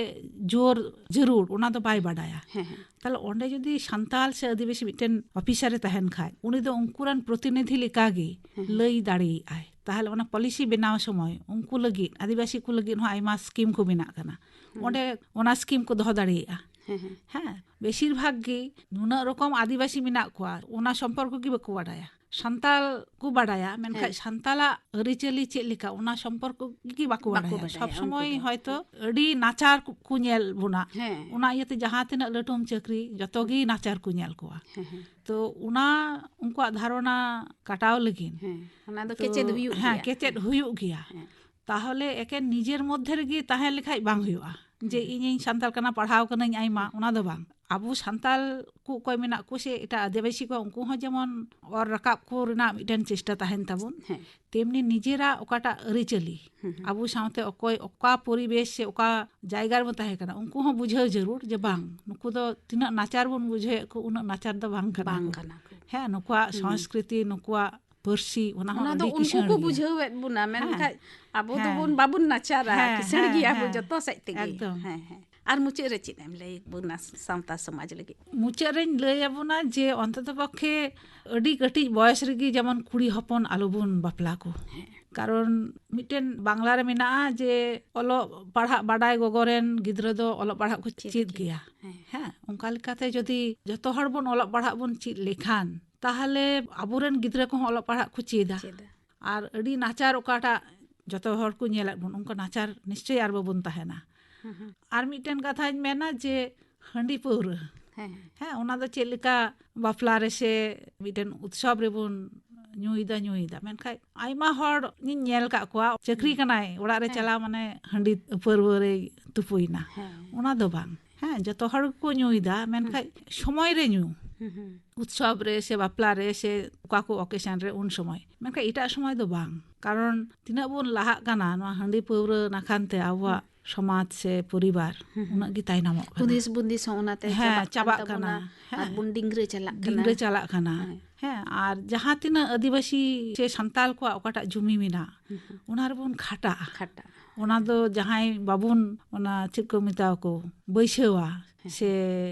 ᱡᱳᱨ ᱡᱟᱹᱨᱩᱲ, ᱚᱱᱟ ᱫᱚ ᱵᱟᱭ ᱵᱟᱰᱟᱭᱟ᱾ ᱦᱮᱸ, ᱦᱮᱸ᱾ ᱛᱟᱦᱞᱮ ᱚᱸᱰᱮ ᱡᱩᱫᱤ ᱥᱟᱱᱛᱟᱲ ᱥᱮ ᱟᱹᱫᱤᱵᱟᱹᱥᱤ ᱢᱤᱫᱴᱮᱱ ᱚᱯᱷᱤᱥᱟᱨ ᱮ ᱛᱟᱦᱮᱱ ᱠᱷᱟᱡ, ᱩᱱᱤ ᱫᱚ ᱩᱱᱠᱩ ᱨᱮᱱ ᱯᱨᱚᱛᱤᱱᱤᱫᱷᱤ ᱞᱮᱠᱟᱜᱮ ᱦᱮᱸ, ᱦᱮᱸ᱾ ᱞᱟᱹᱭ ᱫᱟᱲᱮᱭᱟᱜᱼᱟᱭ᱾ ᱛᱟᱦᱞᱮ ᱚᱱᱟ ᱯᱚᱞᱤᱥᱤ ᱵᱮᱱᱟᱣ ᱥᱚᱢᱚᱭ ᱩᱱᱠᱩ ᱞᱟᱹᱜᱤᱫ, ᱟᱹᱫᱤᱵᱟᱹᱥᱤ ᱠᱚ ᱞᱟᱹᱜᱤᱫ ᱦᱚᱸ ᱟᱭᱢᱟ ᱥᱠᱤᱢ ᱠᱚ ᱢᱮᱱᱟᱜ ᱠᱟᱱᱟ᱾ ᱦᱮᱸ᱾ ᱚᱸᱰᱮ ᱚᱱᱟ ᱥᱠᱤᱢ ᱠᱚ ᱫᱚᱦᱚ ᱫᱟᱲᱮᱭᱟᱜᱼᱟ᱾ ᱦᱮᱸ, ᱦᱮᱸ᱾ ᱦᱮᱸ, ᱵᱮᱥᱤᱨ ᱵᱷᱟᱜᱽ ᱜᱮ ᱱᱩᱱᱟᱹᱜ ᱨᱚᱠᱚᱢ ᱟᱹᱫᱤᱵᱟᱹᱥᱤ ᱢᱮᱱᱟᱜ ᱠᱚᱣᱟ, ᱚᱱᱟ ᱥᱚᱢᱯᱚᱨᱠᱚ ᱜᱮ ᱵᱟᱠᱚ ᱵᱟᱰᱟᱭᱟ᱾ ᱥᱟᱱᱛᱟᱲ ᱠᱚ ᱵᱟᱰᱟᱭᱟ, ᱢᱮᱱᱠᱷᱟᱱ ᱦᱮᱸ᱾ ᱥᱟᱱᱛᱟᱲᱟᱜ ᱟᱹᱨᱤᱪᱟᱹᱞᱤ ᱪᱮᱫ ᱞᱮᱠᱟ, ᱚᱱᱟ ᱥᱚᱢᱯᱚᱨᱠᱚ ᱜᱮ ᱵᱟᱠᱚ ᱵᱟᱠᱚ ᱵᱟᱰᱟᱭᱟ᱾ ᱵᱟᱰᱟᱭᱟ ᱥᱚᱵ ᱥᱚᱢᱚᱭ ᱩᱱᱠᱩ ᱫᱚ᱾ ᱦᱚᱭᱛᱚ ᱟᱹᱰᱤ ᱱᱟᱪᱟᱨ ᱠᱚ, ᱠᱚ ᱧᱮᱞ ᱵᱚᱱᱟ᱾ ᱦᱮᱸ᱾ ᱚᱱᱟ ᱤᱭᱟᱹᱛᱮ ᱡᱟᱦᱟᱸ ᱛᱤᱱᱟᱹᱜ ᱞᱟᱹᱴᱩᱢ ᱪᱟᱹᱠᱨᱤ, ᱡᱚᱛᱚ ᱜᱮ ᱱᱟᱪᱟᱨ ᱠᱚ ᱧᱮᱞ ᱠᱚᱣᱟ᱾ ᱦᱮᱸ, ᱦᱮᱸ᱾ ᱛᱚ ᱚᱱᱟ ᱩᱱᱠᱩᱣᱟᱜ ᱫᱷᱟᱨᱚᱱᱟ ᱠᱟᱴᱟᱣ ᱞᱟᱹᱜᱤᱫ ᱦᱮᱸ, ᱚᱱᱟ ᱫᱚ ᱛᱚ, ᱠᱮᱪᱮᱫ ᱦᱩᱭᱩᱜ ᱦᱮᱸ, ᱜᱮᱭᱟ᱾ ᱠᱮᱪᱮᱫ ᱦᱩᱭᱩᱜ ᱜᱮᱭᱟ᱾ ᱦᱮᱸ᱾ ᱛᱟᱦᱚᱞᱮ ᱮᱠᱮᱱ ᱱᱤᱡᱮᱨ ᱢᱚᱫᱽᱫᱷᱮ ᱨᱮᱜᱮ ᱛᱟᱦᱮᱸ ᱞᱮᱠᱷᱟᱡ ᱵᱟᱝ ᱦᱩᱭᱩᱜᱼᱟ᱾ ᱡᱮ ᱦᱮᱸ᱾ ᱤᱧᱤᱧ ᱥᱟᱱᱛᱟᱲ ᱠᱟᱱᱟ, ᱯᱟᱲᱦᱟᱣ ᱠᱟᱹᱱᱟᱹᱧ ᱟᱭᱢᱟ, ᱚᱱᱟ ᱫᱚ ᱵᱟᱝ᱾ ᱟᱵᱚ ᱥᱟᱱᱛᱟᱲ ᱠᱚ ᱚᱠᱚᱭ ᱢᱮᱱᱟᱜ ᱠᱚ ᱥᱮ ᱮᱴᱟᱜ ᱟᱹᱫᱤᱵᱟᱹᱥᱤ ᱠᱚ, ᱩᱱᱠᱩ ᱦᱚᱸ ᱡᱮᱢᱚᱱ ᱚᱨ ᱨᱟᱠᱟᱵ ᱠᱚ ᱨᱮᱱᱟᱜ ᱢᱤᱫᱴᱮᱱ ᱪᱮᱥᱴᱟ ᱛᱟᱦᱮᱱ ᱛᱟᱵᱚᱱ᱾ ᱦᱮᱸ᱾ ᱛᱮᱢᱱᱤ ᱱᱤᱡᱮᱨᱟᱜ ᱚᱠᱟᱴᱟᱜ ᱟᱹᱨᱤᱪᱟᱹᱞᱤ, ᱦᱩᱸ, ᱦᱩᱸ᱾ ᱟᱵᱚ ᱥᱟᱶᱛᱮ ᱚᱠᱚᱭ ᱚᱠᱟ ᱯᱚᱨᱤᱵᱮᱥ ᱥᱮ ᱚᱠᱟ ᱡᱟᱭᱜᱟ ᱨᱮᱵᱚᱱ ᱛᱟᱦᱮᱸ ᱠᱟᱱᱟ, ᱩᱱᱠᱩ ᱦᱚᱸ ᱵᱩᱡᱷᱟᱹᱣ ᱡᱟᱹᱨᱩᱲ ᱡᱮ ᱵᱟᱝ, ᱱᱩᱠᱩ ᱫᱚ ᱛᱤᱱᱟᱹᱜ ᱱᱟᱪᱟᱨ ᱵᱚᱱ ᱵᱩᱡᱷᱟᱹᱣᱮᱫ ᱠᱚ, ᱩᱱᱟᱹᱜ ᱱᱟᱪᱟᱨ ᱫᱚ ᱵᱟᱝ ᱠᱟᱱᱟ ᱵᱟᱝ ᱠᱚ᱾ ᱠᱟᱱᱟ ᱠᱚ᱾ ᱦᱮᱸ, ᱱᱩᱠᱩᱣᱟᱜ ᱦᱩᱸ᱾ ᱥᱚᱝᱥᱠᱨᱤᱛᱤ, ᱱᱩᱠᱩᱣᱟᱜ ᱯᱟᱹᱨᱥᱤ, ᱚᱱᱟ ᱦᱚᱸ ᱚᱱᱟ ᱫᱚ ᱟᱹᱰᱤ ᱩᱱᱠᱩ ᱠᱤᱥᱟᱹᱬ ᱠᱚ ᱜᱮᱭᱟ᱾ ᱵᱩᱡᱷᱟᱹᱣᱮᱫ ᱵᱚᱱᱟ, ᱦᱮᱸ᱾ ᱢᱮᱱᱠᱷᱟᱡ ᱟᱵᱚ ᱦᱮᱸ᱾ ᱫᱚᱵᱚᱱ, ᱵᱟᱵᱚᱱ ᱱᱟᱪᱟᱨᱟ, ᱦᱮᱸ, ᱠᱤᱥᱟᱹᱬ ᱦᱮᱸ, ᱜᱮᱭᱟ ᱵᱚᱱ ᱦᱮᱸ᱾ ᱡᱚᱛᱚ ᱥᱮᱫ ᱛᱮᱜᱮ᱾ ᱮᱠᱫᱚᱢ᱾ ᱦᱮᱸ, ᱦᱮᱸ᱾ ᱟᱨ ᱢᱩᱪᱟᱹᱫ ᱨᱮ ᱪᱮᱫ ᱮᱢ ᱞᱟᱹᱭ ᱵᱚᱱᱟ ᱥᱟᱶᱛᱟ ᱥᱚᱢᱟᱡᱽ ᱞᱟᱹᱜᱤᱫ? ᱢᱩᱪᱟᱹᱫ ᱨᱮᱧ ᱞᱟᱹᱭ ᱟᱵᱚᱱᱟ ᱡᱮ ᱚᱱᱛᱚᱛᱚ ᱯᱚᱠᱠᱷᱮ ᱟᱹᱰᱤ ᱠᱟᱹᱴᱤᱡ ᱵᱚᱭᱮᱥ ᱨᱮᱜᱮ ᱡᱮᱢᱚᱱ ᱠᱩᱲᱤ ᱦᱚᱯᱚᱱ ᱟᱞᱚᱵᱚᱱ ᱵᱟᱯᱞᱟ ᱠᱚ᱾ ᱦᱮᱸ᱾ ᱠᱟᱨᱚᱱ ᱢᱤᱫᱴᱮᱱ ᱵᱟᱝᱞᱟ ᱨᱮ ᱢᱮᱱᱟᱜᱼᱟ ᱡᱮ ᱚᱞᱚᱜ ᱯᱟᱲᱦᱟᱜ ᱵᱟᱰᱟᱭ ᱜᱚᱜᱚ ᱨᱮᱱ ᱜᱤᱫᱽᱨᱟᱹ ᱫᱚ ᱚᱞᱚᱜ ᱯᱟᱲᱦᱟᱜ ᱠᱚ ᱪᱮᱫ ᱪᱮᱫ ᱜᱮᱭᱟ᱾ ᱜᱮᱭᱟ᱾ ᱦᱮᱸ᱾ ᱦᱮᱸ, ᱚᱱᱠᱟ ᱞᱮᱠᱟᱛᱮ ᱡᱩᱫᱤ ᱡᱚᱛᱚ ᱦᱚᱲ ᱵᱚᱱ ᱚᱞᱚᱜ ᱯᱟᱲᱦᱟᱜ ᱵᱚᱱ ᱪᱮᱫ ᱞᱮᱠᱷᱟᱱ, ᱛᱟᱦᱚᱞᱮ ᱟᱵᱚᱨᱮᱱ ᱜᱤᱫᱽᱨᱟᱹ ᱠᱚᱦᱚᱸ ᱚᱞᱚᱜ ᱯᱟᱲᱦᱟᱜ ᱠᱚ ᱪᱮᱫᱟ᱾ ᱪᱮᱫᱟ᱾ ᱟᱨ ᱟᱹᱰᱤ ᱱᱟᱪᱟᱨ ᱚᱠᱟᱴᱟᱜ ᱡᱚᱛᱚ ᱦᱚᱲ ᱠᱚ ᱧᱮᱞᱮᱫ ᱵᱚᱱ, ᱚᱱᱠᱟ ᱱᱟᱪᱟᱨ ᱱᱤᱥᱪᱚᱭ ᱟᱨ ᱵᱟᱵᱚᱱ ᱛᱟᱦᱮᱱᱟ᱾ ᱦᱩᱸ, ᱦᱩᱸ᱾ ᱟᱨ ᱢᱤᱫᱴᱮᱱ ᱠᱟᱛᱷᱟᱧ ᱢᱮᱱᱟ ᱡᱮ ᱦᱟᱺᱰᱤ ᱯᱟᱹᱣᱨᱟᱹ᱾ ᱦᱮᱸ, ᱦᱮᱸ᱾ ᱦᱮᱸ, ᱚᱱᱟ ᱫᱚ ᱪᱮᱫ ᱞᱮᱠᱟ ᱵᱟᱯᱞᱟ ᱨᱮᱥᱮ ᱢᱤᱫᱴᱮᱱ ᱩᱛᱥᱚᱵ ᱨᱮᱵᱚᱱ ᱧᱩᱭᱮᱫᱟ, ᱧᱩᱭᱮᱫᱟ᱾ ᱢᱮᱱᱠᱷᱟᱡ ᱟᱭᱢᱟ ᱦᱚᱲ ᱤᱧ ᱧᱮᱞ ᱟᱠᱟᱫ ᱠᱚᱣᱟ, ᱪᱟᱹᱠᱨᱤ ᱦᱮᱸ᱾ ᱠᱟᱱᱟᱭ, ᱚᱲᱟᱜ ᱨᱮ ᱦᱮᱸ᱾ ᱪᱟᱞᱟᱣ ᱢᱟᱱᱮ ᱦᱟᱺᱰᱤ ᱯᱟᱹᱣᱨᱟᱹ ᱨᱮᱭ ᱛᱩᱯᱩᱭᱮᱱᱟ᱾ ᱦᱮᱸ᱾ ᱚᱱᱟ ᱫᱚ ᱵᱟᱝ᱾ ᱦᱮᱸ, ᱡᱚᱛᱚ ᱦᱚᱲ ᱜᱮᱠᱚ ᱧᱩᱭᱮᱫᱟ, ᱢᱮᱱᱠᱷᱟᱡ ᱦᱩᱸ᱾ ᱥᱚᱢᱚᱭ ᱨᱮ ᱧᱩ᱾ ᱦᱩᱸ, ᱦᱩᱸ᱾ ᱩᱛᱥᱚᱵ ᱨᱮ ᱥᱮ ᱵᱟᱯᱞᱟ ᱨᱮ ᱥᱮ ᱚᱠᱟ ᱠᱚ occasion ᱨᱮ, ᱩᱱ ᱥᱚᱢᱚᱭ᱾ ᱢᱮᱱᱠᱷᱟᱡ ᱮᱴᱟᱜ ᱥᱚᱢᱚᱭ ᱫᱚ ᱵᱟᱝ᱾ ᱠᱟᱨᱚᱱ ᱛᱤᱱᱟᱹᱜ ᱵᱚᱱ ᱞᱟᱦᱟᱜ ᱠᱟᱱᱟ ᱱᱚᱣᱟ ᱦᱟᱺᱰᱤ ᱯᱟᱹᱣᱨᱟᱹ ᱱᱟᱠᱷᱟᱱ ᱛᱮ, ᱟᱵᱚᱣᱟᱜ ᱦᱩᱸ᱾ ᱥᱚᱢᱟᱡᱽ ᱥᱮ ᱯᱚᱨᱤᱵᱟᱨ ᱦᱩᱸ, ᱦᱩᱸ᱾ ᱩᱱᱟᱹᱜ ᱜᱮ ᱛᱟᱭᱱᱚᱢᱚᱜ ᱠᱟᱱᱟ᱾ ᱦᱩᱫᱤᱥ ᱵᱩᱸᱫᱤᱥ ᱦᱚᱸ ᱚᱱᱟᱛᱮ ᱦᱮᱸ, ᱪᱟᱵᱟᱜ ᱠᱟᱱ ᱪᱟᱵᱟᱜ ᱛᱟᱵᱚᱱᱟ᱾ ᱠᱟᱱᱟ᱾ ᱟᱨ ᱦᱮᱸ᱾ ᱵᱚᱱ ᱰᱤᱝᱜᱽᱨᱟᱹ ᱪᱟᱞᱟᱜ ᱠᱟᱱᱟ᱾ ᱰᱤᱝᱜᱽᱨᱟᱹ ᱪᱟᱞᱟᱜ ᱠᱟᱱᱟ᱾ ᱦᱮᱸ᱾ ᱦᱮᱸ, ᱟᱨ ᱡᱟᱦᱟᱸ ᱛᱤᱱᱟᱹᱜ ᱟᱹᱫᱤᱵᱟᱹᱥᱤ ᱥᱮ ᱥᱟᱱᱛᱟᱞ ᱠᱚᱣᱟᱜ ᱚᱠᱟᱴᱟᱜ ᱡᱩᱢᱤ ᱢᱮᱱᱟᱜ, ᱦᱩᱸ, ᱦᱩᱸ᱾ ᱚᱱᱟ ᱨᱮᱵᱚᱱ ᱠᱷᱟᱴᱟᱜᱼᱟ᱾ ᱠᱷᱟᱴᱟᱜᱼᱟ᱾ ᱚᱱᱟ ᱫᱚ ᱡᱟᱦᱟᱸᱭ ᱵᱟᱵᱚᱱ, ᱚᱱᱟ ᱪᱮᱫ ᱠᱚ ᱢᱮᱛᱟᱣ ᱠᱚ, ᱵᱟᱹᱭᱥᱟᱹᱣᱟ, ᱦᱮᱸ᱾ ᱥᱮ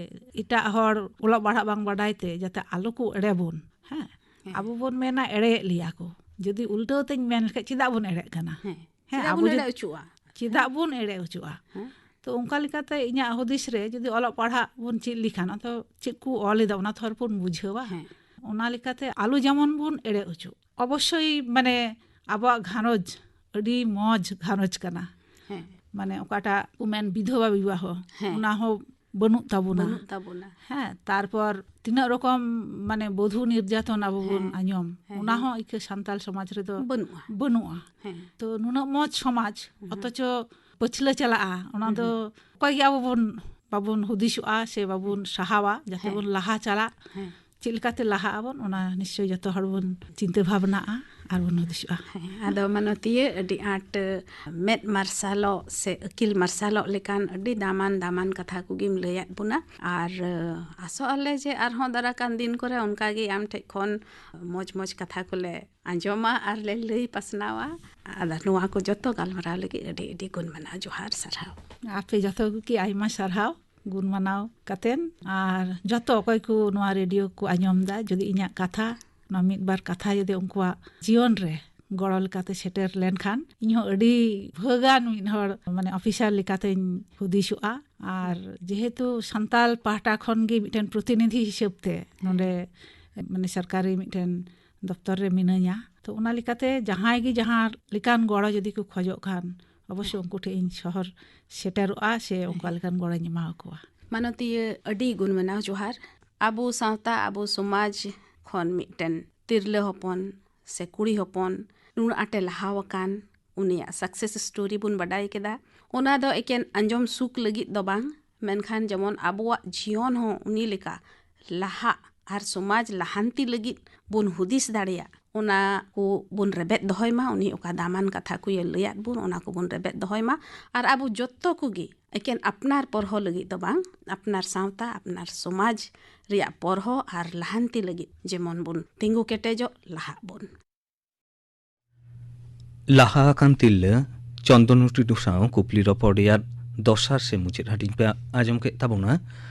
ᱮᱴᱟᱜ ᱦᱚᱲ ᱚᱞᱚᱜ ᱯᱟᱲᱦᱟᱜ ᱵᱟᱝ ᱵᱟᱰᱟᱭ ᱛᱮ ᱡᱟᱛᱮ ᱟᱞᱚ ᱠᱚ ᱮᱲᱮ ᱵᱚᱱ, ᱦᱮᱸ? ᱦᱮᱸ᱾ ᱟᱵᱚ ᱵᱚᱱ ᱢᱮᱱᱟ ᱮᱲᱮᱭᱮᱫ ᱞᱮᱭᱟ ᱠᱚ᱾ ᱡᱩᱫᱤ ᱩᱞᱴᱟᱹᱣ ᱛᱮᱧ ᱢᱮᱱ ᱞᱮᱠᱷᱟᱡ ᱪᱮᱫᱟᱜ ᱵᱚᱱ ᱮᱲᱮᱜ ᱠᱟᱱᱟ? ᱦᱮᱸ᱾ ᱦᱮᱸ, ᱪᱮᱫᱟᱜ ᱟᱵᱚ ᱵᱚᱱ ᱡᱩᱫᱤ ᱮᱲᱮ ᱦᱚᱪᱚᱜᱼᱟ? ᱪᱮᱫᱟᱜ ᱦᱮᱸ᱾ ᱵᱚᱱ ᱮᱲᱮ ᱦᱚᱪᱚᱜᱼᱟ? ᱦᱮᱸ᱾ ᱛᱚ ᱚᱱᱠᱟ ᱞᱮᱠᱟᱛᱮ ᱤᱧᱟᱹᱜ ᱦᱩᱫᱤᱥ ᱨᱮ ᱡᱩᱫᱤ ᱚᱞᱚᱜ ᱯᱟᱲᱦᱟᱜ ᱵᱚᱱ ᱪᱮᱫ ᱞᱮᱠᱷᱟᱱ, ᱚᱱᱟ ᱫᱚ ᱪᱮᱫ ᱠᱚ ᱚᱞ ᱮᱫᱟ ᱚᱱᱟ ᱛᱚ ᱦᱚᱲ ᱵᱚᱱ ᱵᱩᱡᱷᱟᱹᱣᱟ᱾ ᱦᱮᱸ᱾ ᱚᱱᱟ ᱞᱮᱠᱟᱛᱮ ᱟᱞᱚ ᱡᱮᱢᱚᱱ ᱵᱚᱱ ᱮᱲᱮ ᱦᱚᱪᱚᱜ᱾ ᱚᱵᱚᱥᱥᱳᱭ ᱢᱟᱱᱮ ᱟᱵᱚᱣᱟᱜ ᱜᱷᱟᱨᱚᱸᱡᱽ ᱟᱹᱰᱤ ᱢᱚᱡᱽ ᱜᱷᱟᱨᱚᱸᱡᱽ ᱠᱟᱱᱟ᱾ ᱦᱮᱸ᱾ ᱢᱟᱱᱮ ᱚᱠᱟᱴᱟᱜ ᱠᱚ ᱢᱮᱱ ᱵᱤᱫᱷᱚᱵᱟ ᱵᱤᱵᱟᱦᱚ, ᱦᱮᱸ᱾ ᱚᱱᱟ ᱦᱚᱸ ᱵᱟᱹᱱᱩᱜ ᱛᱟᱵᱚᱱᱟ᱾ ᱵᱟᱹᱱᱩᱜ ᱛᱟᱵᱚᱱᱟ᱾ ᱦᱮᱸ, ᱛᱟᱨᱯᱚᱨ ᱛᱤᱱᱟᱹᱜ ᱨᱚᱠᱚᱢ ᱢᱟᱱᱮ ᱵᱚᱫᱷᱩ ᱱᱤᱨᱡᱟᱛᱚᱱ ᱟᱵᱚ ᱵᱚᱱ ᱦᱮᱸ᱾ ᱟᱸᱡᱚᱢ, ᱦᱮᱸ, ᱚᱱᱟ ᱦᱮᱸ᱾ ᱦᱚᱸ ᱤᱠᱟᱹ ᱥᱟᱱᱛᱟᱞ ᱥᱚᱢᱟᱡᱽ ᱨᱮᱫᱚ ᱵᱟᱹᱱᱩᱜᱼᱟ᱾ ᱵᱟᱹᱱᱩᱜᱼᱟ᱾ ᱦᱮᱸ᱾ ᱛᱚ ᱱᱩᱱᱟᱹᱜ ᱢᱚᱡᱽ ᱥᱚᱢᱟᱡᱽ, ᱦᱩᱸ᱾ ᱚᱛᱷᱚᱪᱚ ᱯᱟᱹᱪᱷᱞᱟᱹ ᱪᱟᱞᱟᱜᱼᱟ, ᱚᱱᱟ ᱦᱩᱸ, ᱫᱚ ᱦᱩᱸ᱾ ᱚᱠᱚᱭ ᱜᱮ ᱟᱵᱚ ᱵᱚᱱ, ᱵᱟᱵᱚᱱ ᱦᱩᱫᱤᱥᱚᱜᱼᱟ ᱥᱮ ᱵᱟᱵᱚᱱ ᱥᱟᱦᱟᱣᱟ, ᱡᱟᱛᱮ ᱦᱮᱸ᱾ ᱵᱚᱱ ᱞᱟᱦᱟ ᱪᱟᱞᱟᱜ᱾ ᱦᱮᱸ᱾ ᱪᱮᱫ ᱞᱮᱠᱟᱛᱮ ᱞᱟᱦᱟᱜ ᱟᱵᱚᱱ, ᱚᱱᱟ ᱱᱤᱥᱪᱚᱭ ᱡᱚᱛᱚ ᱦᱚᱲ ᱵᱚᱱ ᱪᱤᱱᱛᱟᱹ ᱵᱷᱟᱵᱽᱱᱟᱜᱼᱟ᱾ ᱟᱨᱵᱚᱱ ᱦᱩᱫᱤᱥᱚᱜᱼᱟ᱾ ᱦᱮᱸ, ᱟᱫᱚ ᱢᱟᱱᱚᱛᱤᱭᱟᱹ, ᱟᱹᱰᱤ ᱟᱸᱴ ᱢᱮᱫ ᱢᱟᱨᱥᱟᱞᱚᱜ ᱥᱮ ᱟᱹᱠᱤᱞ ᱢᱟᱨᱥᱟᱞᱚᱜ ᱞᱮᱠᱟᱱ ᱟᱹᱰᱤ ᱫᱟᱢᱟᱱ ᱫᱟᱢᱟᱱ ᱠᱟᱛᱷᱟ ᱠᱚᱜᱮᱢ ᱞᱟᱹᱭᱟᱫ ᱵᱚᱱᱟ᱾ ᱟᱨ ᱟᱥᱚᱜ ᱟᱞᱮ ᱡᱮ ᱟᱨᱦᱚᱸ ᱫᱟᱨᱟᱠᱟᱱ ᱫᱤᱱ ᱠᱚᱨᱮ ᱚᱱᱠᱟᱜᱮ ᱟᱢ ᱴᱷᱮᱡ ᱠᱷᱚᱱ ᱢᱚᱡᱽ ᱢᱚᱡᱽ ᱠᱟᱛᱷᱟ ᱠᱚᱞᱮ ᱟᱸᱡᱚᱢᱟ ᱟᱨ ᱞᱮ ᱞᱟᱹᱭ ᱯᱟᱥᱱᱟᱣᱟ᱾ ᱟᱫᱚ ᱱᱚᱣᱟ ᱠᱚ ᱡᱚᱛᱚ ᱜᱟᱞᱢᱟᱨᱟᱣ ᱞᱟᱹᱜᱤᱫ ᱟᱹᱰᱤ ᱟᱹᱰᱤ ᱜᱩᱱ ᱢᱟᱱᱟᱣ ᱡᱚᱦᱟᱨ, ᱥᱟᱨᱦᱟᱣ᱾ ᱟᱯᱮ ᱡᱚᱛᱚ ᱠᱚᱜᱮ ᱟᱭᱢᱟ ᱥᱟᱨᱦᱟᱣ ᱜᱩᱱ ᱢᱟᱱᱟᱣ ᱠᱟᱛᱮᱱ᱾ ᱟᱨ ᱡᱚᱛᱚ ᱚᱠᱚᱭ ᱠᱚ ᱱᱚᱣᱟ ᱨᱮᱰᱤᱭᱳ ᱠᱚ ᱟᱸᱡᱚᱢ ᱮᱫᱟ, ᱡᱩᱫᱤ ᱤᱧᱟᱹᱜ ᱠᱟᱛᱷᱟ, ᱱᱚᱣᱟ ᱢᱤᱫ ᱵᱟᱨ ᱠᱟᱛᱷᱟ ᱡᱩᱫᱤ ᱩᱱᱠᱩᱣᱟᱜ ᱡᱤᱭᱚᱱ ᱨᱮ ᱜᱚᱲᱚ ᱞᱮᱠᱟᱛᱮ ᱥᱮᱴᱮᱨ ᱞᱮᱱᱠᱷᱟᱱ, ᱤᱧᱦᱚᱸ ᱟᱹᱰᱤ ᱵᱷᱟᱹᱜᱟᱱ ᱢᱤᱫ ᱦᱚᱲ, ᱢᱟᱱᱮ, ᱚᱯᱷᱤᱥᱟᱨ ᱞᱮᱠᱟᱛᱮᱧ ᱦᱩᱫᱤᱥᱚᱜᱼᱟ᱾ ᱟᱨ ᱡᱮᱦᱮᱛᱩ ᱥᱟᱱᱛᱟᱞ ᱯᱟᱦᱴᱟ ᱠᱷᱚᱱ ᱜᱮ ᱢᱤᱫᱴᱮᱱ ᱯᱨᱚᱛᱤᱱᱤᱫᱷᱤ ᱦᱤᱥᱟᱹᱵ ᱛᱮ ᱱᱚᱰᱮ, ᱢᱟᱱᱮ, ᱥᱚᱨᱠᱟᱨᱤ ᱢᱤᱫᱴᱮᱱ ᱫᱚᱯᱛᱚᱨ ᱨᱮ ᱢᱤᱱᱟᱹᱧᱟ᱾ ᱛᱚ, ᱚᱱᱟ ᱞᱮᱠᱟᱛᱮ ᱡᱟᱦᱟᱸᱭ ᱜᱮ ᱡᱟᱦᱟᱸ ᱞᱮᱠᱟᱱ ᱜᱚᱲᱚ ᱡᱩᱫᱤ ᱠᱚ ᱠᱷᱚᱡᱚᱜ ᱠᱷᱟᱱ, ᱚᱵᱚᱥᱥᱳᱭ ᱩᱱᱠᱩ ᱴᱷᱮᱱ ᱤᱧ ᱥᱚᱦᱚᱨ ᱥᱮᱴᱮᱨᱚᱜᱼᱟ ᱥᱮ ᱚᱱᱠᱟ ᱞᱮᱠᱟᱱ ᱜᱚᱲᱚᱧ ᱮᱢᱟ ᱠᱚᱣᱟ᱾ ᱢᱟᱱᱚᱛᱤᱭᱟᱹ, ᱟᱹᱰᱤ ᱜᱩᱱ ᱢᱟᱱᱟᱣ ᱡᱚᱦᱟᱨ᱾ ᱟᱵᱚ ᱥᱟᱶᱛᱟ, ᱟᱵᱚ ᱥᱚᱢᱟᱡᱽ ᱠᱷᱚᱱ ᱢᱤᱫᱴᱮᱱ ᱛᱤᱨᱞᱟᱹ ᱦᱚᱯᱚᱱ ᱥᱮ ᱠᱩᱲᱤ ᱦᱚᱯᱚᱱ ᱱᱩᱱᱟᱹᱜ ᱟᱸᱴᱮ ᱞᱟᱦᱟᱣ ᱟᱠᱟᱱ, ᱩᱱᱤᱭᱟᱜ ᱥᱟᱠᱥᱮᱥ ᱥᱴᱳᱨᱤ ᱵᱚᱱ ᱵᱟᱰᱟᱭ ᱠᱮᱫᱟ᱾ ᱚᱱᱟ ᱫᱚ ᱮᱠᱮᱱ ᱟᱸᱡᱚᱢ ᱥᱩᱠ ᱞᱟᱹᱜᱤᱫ ᱫᱚ ᱵᱟᱝ, ᱢᱮᱱᱠᱷᱟᱱ ᱡᱮᱢᱚᱱ ᱟᱵᱚᱣᱟᱜ ᱡᱤᱭᱚᱱ ᱦᱚᱸ ᱩᱱᱤ ᱞᱮᱠᱟ ᱞᱟᱦᱟᱜ ᱟᱨ ᱥᱚᱢᱟᱡᱽ ᱞᱟᱦᱟᱱᱛᱤ ᱞᱟᱹᱜᱤᱫ ᱵᱚᱱ ᱦᱩᱫᱤᱥ ᱫᱟᱲᱮᱭᱟᱜ, ᱚᱱᱟ ᱠᱚ ᱵᱚᱱ ᱨᱮᱵᱮᱫ ᱫᱚᱦᱚᱭ ᱢᱟ᱾ ᱩᱱᱤ ᱚᱠᱟ ᱫᱟᱢᱟᱱ ᱠᱟᱛᱷᱟ ᱠᱚᱭ ᱞᱟᱹᱭᱟᱫ ᱵᱚᱱ, ᱚᱱᱟ ᱠᱚᱵᱚᱱ ᱨᱮᱵᱮᱫ ᱫᱚᱦᱚᱭ ᱢᱟ᱾ ᱟᱨ ᱟᱵᱚ ᱡᱚᱛᱚ ᱠᱚᱜᱮ ᱮᱠᱮᱱ ᱟᱯᱱᱟᱨ ᱯᱚᱨᱦᱚ ᱞᱟᱹᱜᱤᱫ ᱫᱚ ᱵᱟᱝ, ᱟᱯᱱᱟᱨ ᱥᱟᱶᱛᱟ, ᱟᱯᱱᱟᱨ ᱥᱚᱢᱟᱡᱽ ᱨᱮᱭᱟᱜ ᱯᱚᱨᱦᱚ ᱟᱨ ᱞᱟᱦᱟᱱᱛᱤ ᱞᱟᱹᱜᱤᱫ ᱡᱮᱢᱚᱱ ᱵᱚᱱ ᱛᱤᱸᱜᱩ ᱠᱮᱴᱮᱡᱚᱜ, ᱞᱟᱦᱟᱜ ᱵᱚᱱ᱾ ᱞᱟᱦᱟ ᱟᱠᱟᱱ ᱛᱤᱨᱞᱟᱹ ᱪᱚᱱᱫᱚᱱᱩ ᱴᱩᱰᱩ ᱥᱟᱶ ᱠᱩᱠᱞᱤ ᱨᱚᱯᱚᱲ ᱨᱮᱭᱟᱜ ᱫᱚᱥᱟᱨ ᱥᱮ ᱢᱩᱪᱟᱹᱫ ᱦᱟᱹᱴᱤᱧ ᱯᱮ ᱟᱸᱡᱚᱢ ᱠᱮᱫ ᱛᱟᱵᱚᱱᱟ᱾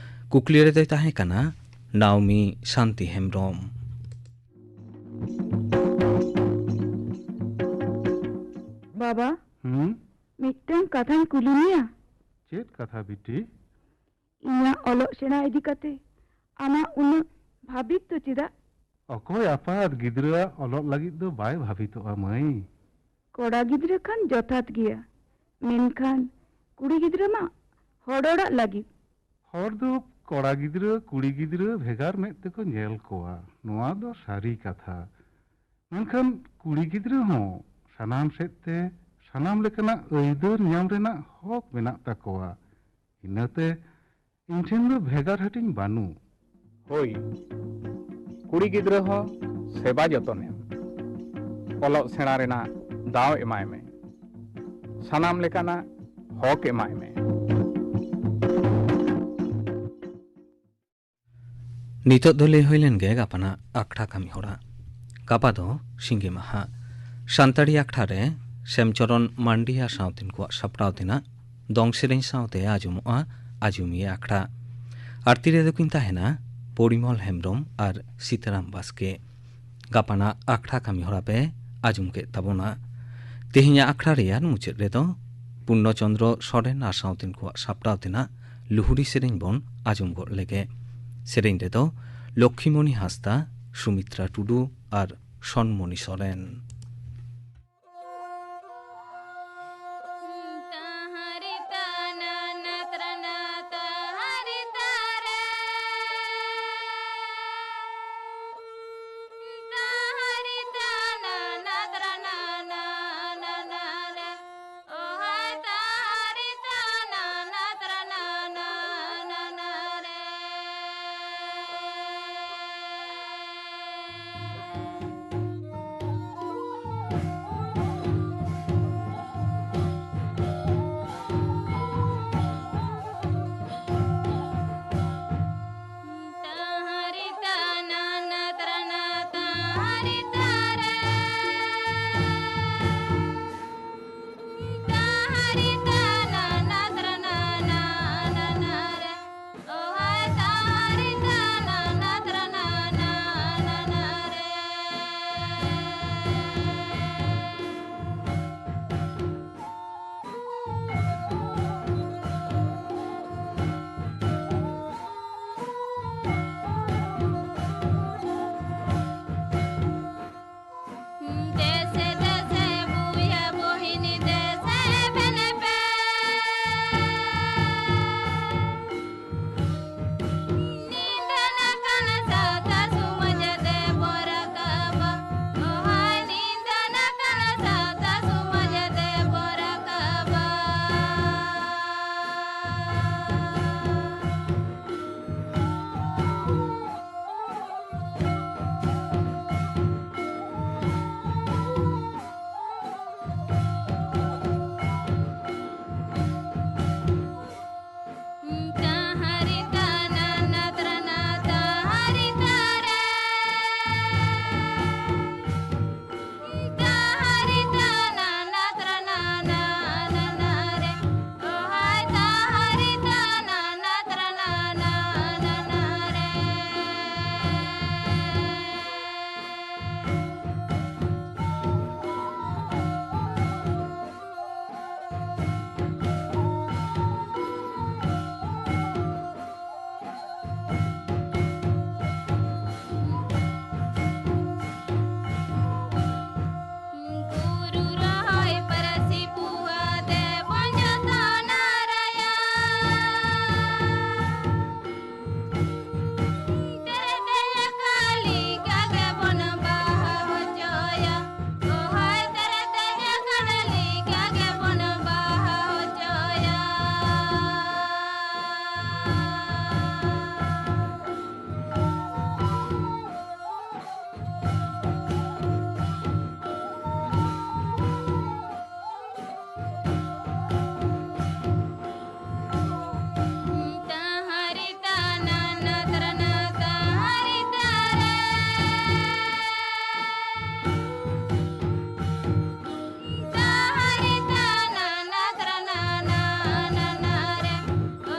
ᱠᱩᱠᱞᱤ ᱨᱮᱫᱚᱭ ᱛᱟᱦᱮᱸ ᱠᱟᱱᱟ ᱱᱟᱣᱢᱤ ᱥᱟᱱᱛᱤ ᱦᱮᱢᱵᱨᱚᱢ᱾ ᱵᱟᱵᱟ, ᱦᱩᱸ? ᱢᱤᱫᱴᱟᱝ ᱠᱟᱛᱷᱟᱧ ᱠᱩᱞᱤ ᱢᱮᱭᱟ᱾ ᱪᱮᱫ ᱠᱟᱛᱷᱟ ᱵᱤᱴᱤ? ᱤᱧᱟᱹᱜ ᱚᱞᱚᱜ ᱥᱮᱬᱟ ᱤᱫᱤ ᱠᱟᱛᱮ ᱟᱢᱟᱜ ᱩᱱᱟᱹᱜ ᱵᱷᱟᱹᱵᱤᱛ ᱫᱚ ᱪᱮᱫᱟᱜ? ᱚᱠᱚᱭ ᱟᱯᱟᱛ ᱜᱤᱫᱽᱨᱟᱹᱣᱟᱜ ᱚᱞᱚᱜ ᱞᱟᱹᱜᱤᱫ ᱫᱚ ᱵᱟᱭ ᱵᱷᱟᱹᱵᱤᱛᱚᱜᱼᱟ, ᱢᱟᱹᱭ᱾ ᱠᱚᱲᱟ ᱜᱤᱫᱽᱨᱟᱹ ᱠᱷᱟᱱ ᱡᱚᱛᱷᱟᱛ ᱜᱮᱭᱟ, ᱢᱮᱱᱠᱷᱟᱱ ᱠᱩᱲᱤ ᱜᱤᱫᱽᱨᱟᱹ ᱢᱟ ᱦᱚᱲ ᱚᱲᱟᱜ ᱞᱟᱹᱜᱤᱫ᱾ ᱦᱚᱲ ᱫᱚ ᱠᱚᱲᱟ ᱜᱤᱫᱽᱨᱟᱹ, ᱠᱩᱲᱤ ᱜᱤᱫᱽᱨᱟᱹ ᱵᱷᱮᱜᱟᱨ ᱢᱮᱫ ᱛᱮᱠᱚ ᱧᱮᱞ ᱠᱚᱣᱟ, ᱱᱚᱣᱟ ᱫᱚ ᱥᱟᱹᱨᱤ ᱠᱟᱛᱷᱟ᱾ ᱢᱮᱱᱠᱷᱟᱱ ᱠᱩᱲᱤ ᱜᱤᱫᱽᱨᱟᱹ ᱦᱚᱸ ᱥᱟᱱᱟᱢ ᱥᱮᱫ ᱛᱮ ᱥᱟᱱᱟᱢ ᱞᱮᱠᱟᱱᱟᱜ ᱟᱹᱭᱫᱟᱹᱨ ᱧᱟᱢ ᱨᱮᱱᱟᱜ ᱦᱚᱠ ᱢᱮᱱᱟᱜ ᱛᱟᱠᱚᱣᱟ᱾ ᱤᱱᱟᱹᱛᱮ ᱤᱧ ᱴᱷᱮᱱ ᱫᱚ ᱵᱷᱮᱜᱟᱨ ᱦᱟᱹᱴᱤᱧ ᱵᱟᱹᱱᱩᱜ᱾ ᱦᱳᱭ, ᱠᱩᱲᱤ ᱜᱤᱫᱽᱨᱟᱹ ᱦᱚᱸ ᱥᱮᱵᱟ ᱡᱚᱛᱚᱱ ᱮᱢ᱾ ᱚᱞᱚᱜ ᱥᱮᱬᱟ ᱨᱮᱱᱟᱜ ᱫᱟᱣ ᱮᱢᱟᱭ ᱢᱮ᱾ ᱥᱟᱱᱟᱢ ᱞᱮᱠᱟᱱᱟᱜ ᱦᱚᱠ ᱮᱢᱟᱭ ᱢᱮ᱾ ᱱᱤᱛᱚᱜ ᱫᱚ ᱞᱟᱹᱭ ᱦᱩᱭ ᱞᱮᱱ ᱜᱮ ᱜᱟᱯᱟᱱᱟᱜ ᱟᱠᱷᱲᱟ ᱠᱟᱹᱢᱤ ᱦᱚᱨᱟ᱾ ᱜᱟᱯᱟ ᱫᱚ ᱥᱤᱸᱜᱤ ᱢᱟᱦᱟ᱾ ᱥᱟᱱᱛᱟᱲᱤ ᱟᱠᱷᱲᱟ ᱨᱮ ᱥᱮᱢᱪᱚᱨᱚᱱ ᱢᱟᱱᱰᱤ ᱟᱨ ᱥᱟᱶᱛᱮᱱ ᱠᱚᱣᱟᱜ ᱥᱟᱯᱲᱟᱣ ᱛᱮᱱᱟᱜ ᱫᱚᱝ ᱥᱮᱨᱮᱧ ᱥᱟᱶᱛᱮ ᱟᱸᱡᱚᱢᱚᱜᱼᱟ ᱟᱸᱡᱚᱢᱤᱭᱟᱹ ᱟᱠᱷᱲᱟ᱾ ᱟᱨᱛᱤ ᱨᱮᱫᱚ ᱠᱤᱱ ᱛᱟᱦᱮᱱᱟ ᱯᱚᱨᱤᱢᱚᱞ ᱦᱮᱢᱵᱨᱚᱢ ᱟᱨ ᱥᱤᱛᱟᱨᱟᱢ ᱵᱟᱥᱠᱮ᱾ ᱜᱟᱯᱟᱱᱟᱜ ᱟᱠᱷᱲᱟ ᱠᱟᱹᱢᱤ ᱦᱚᱨᱟ ᱯᱮ ᱟᱸᱡᱚᱢ ᱠᱮᱫ ᱛᱟᱵᱚᱱᱟ᱾ ᱛᱮᱦᱮᱧᱟᱜ ᱟᱠᱷᱲᱟ ᱨᱮᱭᱟᱜ ᱢᱩᱪᱟᱹᱫ ᱨᱮᱫᱚ ᱯᱩᱨᱱᱚ ᱪᱚᱸᱫᱽᱨᱚ ᱥᱚᱨᱮᱱ ᱟᱨ ᱥᱟᱶᱛᱮᱱ ᱠᱚᱣᱟᱜ ᱥᱟᱯᱲᱟᱣ ᱛᱮᱱᱟᱜ ᱞᱩᱦᱩᱲᱤ ᱥᱮᱨᱮᱧ ᱵᱚᱱ ᱟᱸᱡᱚᱢ ᱜᱚᱫ ᱞᱮᱜᱮ᱾ ᱥᱮᱨᱮᱧ ᱨᱮᱫᱚ ᱞᱚᱠᱠᱷᱤᱢᱚᱱᱤ ᱦᱟᱸᱥᱫᱟ, ᱥᱩᱢᱤᱛᱨᱟ ᱴᱩᱰᱩ ᱟᱨ ᱥᱚᱱᱢᱚᱱᱤ ᱥᱚᱨᱮᱱ᱾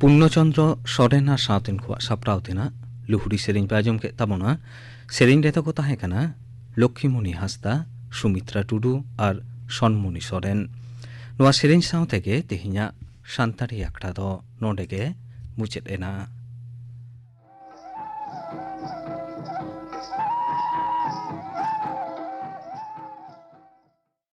ᱯᱩᱨᱱᱚᱪᱚᱱᱫᱨᱚ ᱥᱚᱨᱮᱱ ᱟᱨ ᱥᱟᱶᱛᱮᱱ ᱠᱚᱣᱟᱜ ᱥᱟᱯᱲᱟᱣ ᱛᱮᱱᱟᱜ ᱞᱩᱦᱩᱲᱤ ᱥᱮᱨᱮᱧ ᱯᱮ ᱟᱸᱡᱚᱢ ᱠᱮᱫ ᱛᱟᱵᱚᱱᱟ᱾ ᱥᱮᱨᱮᱧ ᱨᱮᱫᱚ ᱠᱚ ᱛᱟᱦᱮᱸ ᱠᱟᱱᱟ ᱞᱚᱠᱠᱷᱤᱢᱚᱱᱤ ᱦᱟᱸᱥᱫᱟ, ᱥᱩᱢᱤᱛᱨᱟ ᱴᱩᱰᱩ ᱟᱨ ᱥᱚᱱᱢᱚᱱᱤ ᱥᱚᱨᱮᱱ᱾ ᱱᱚᱣᱟ ᱥᱮᱨᱮᱧ ᱥᱟᱶ ᱛᱮᱜᱮ ᱛᱮᱦᱮᱧᱟᱜ ᱥᱟᱱᱛᱟᱲᱤ ᱟᱠᱷᱲᱟ ᱫᱚ ᱱᱚᱰᱮ ᱜᱮ ᱢᱩᱪᱟᱹᱫ ᱮᱱᱟ᱾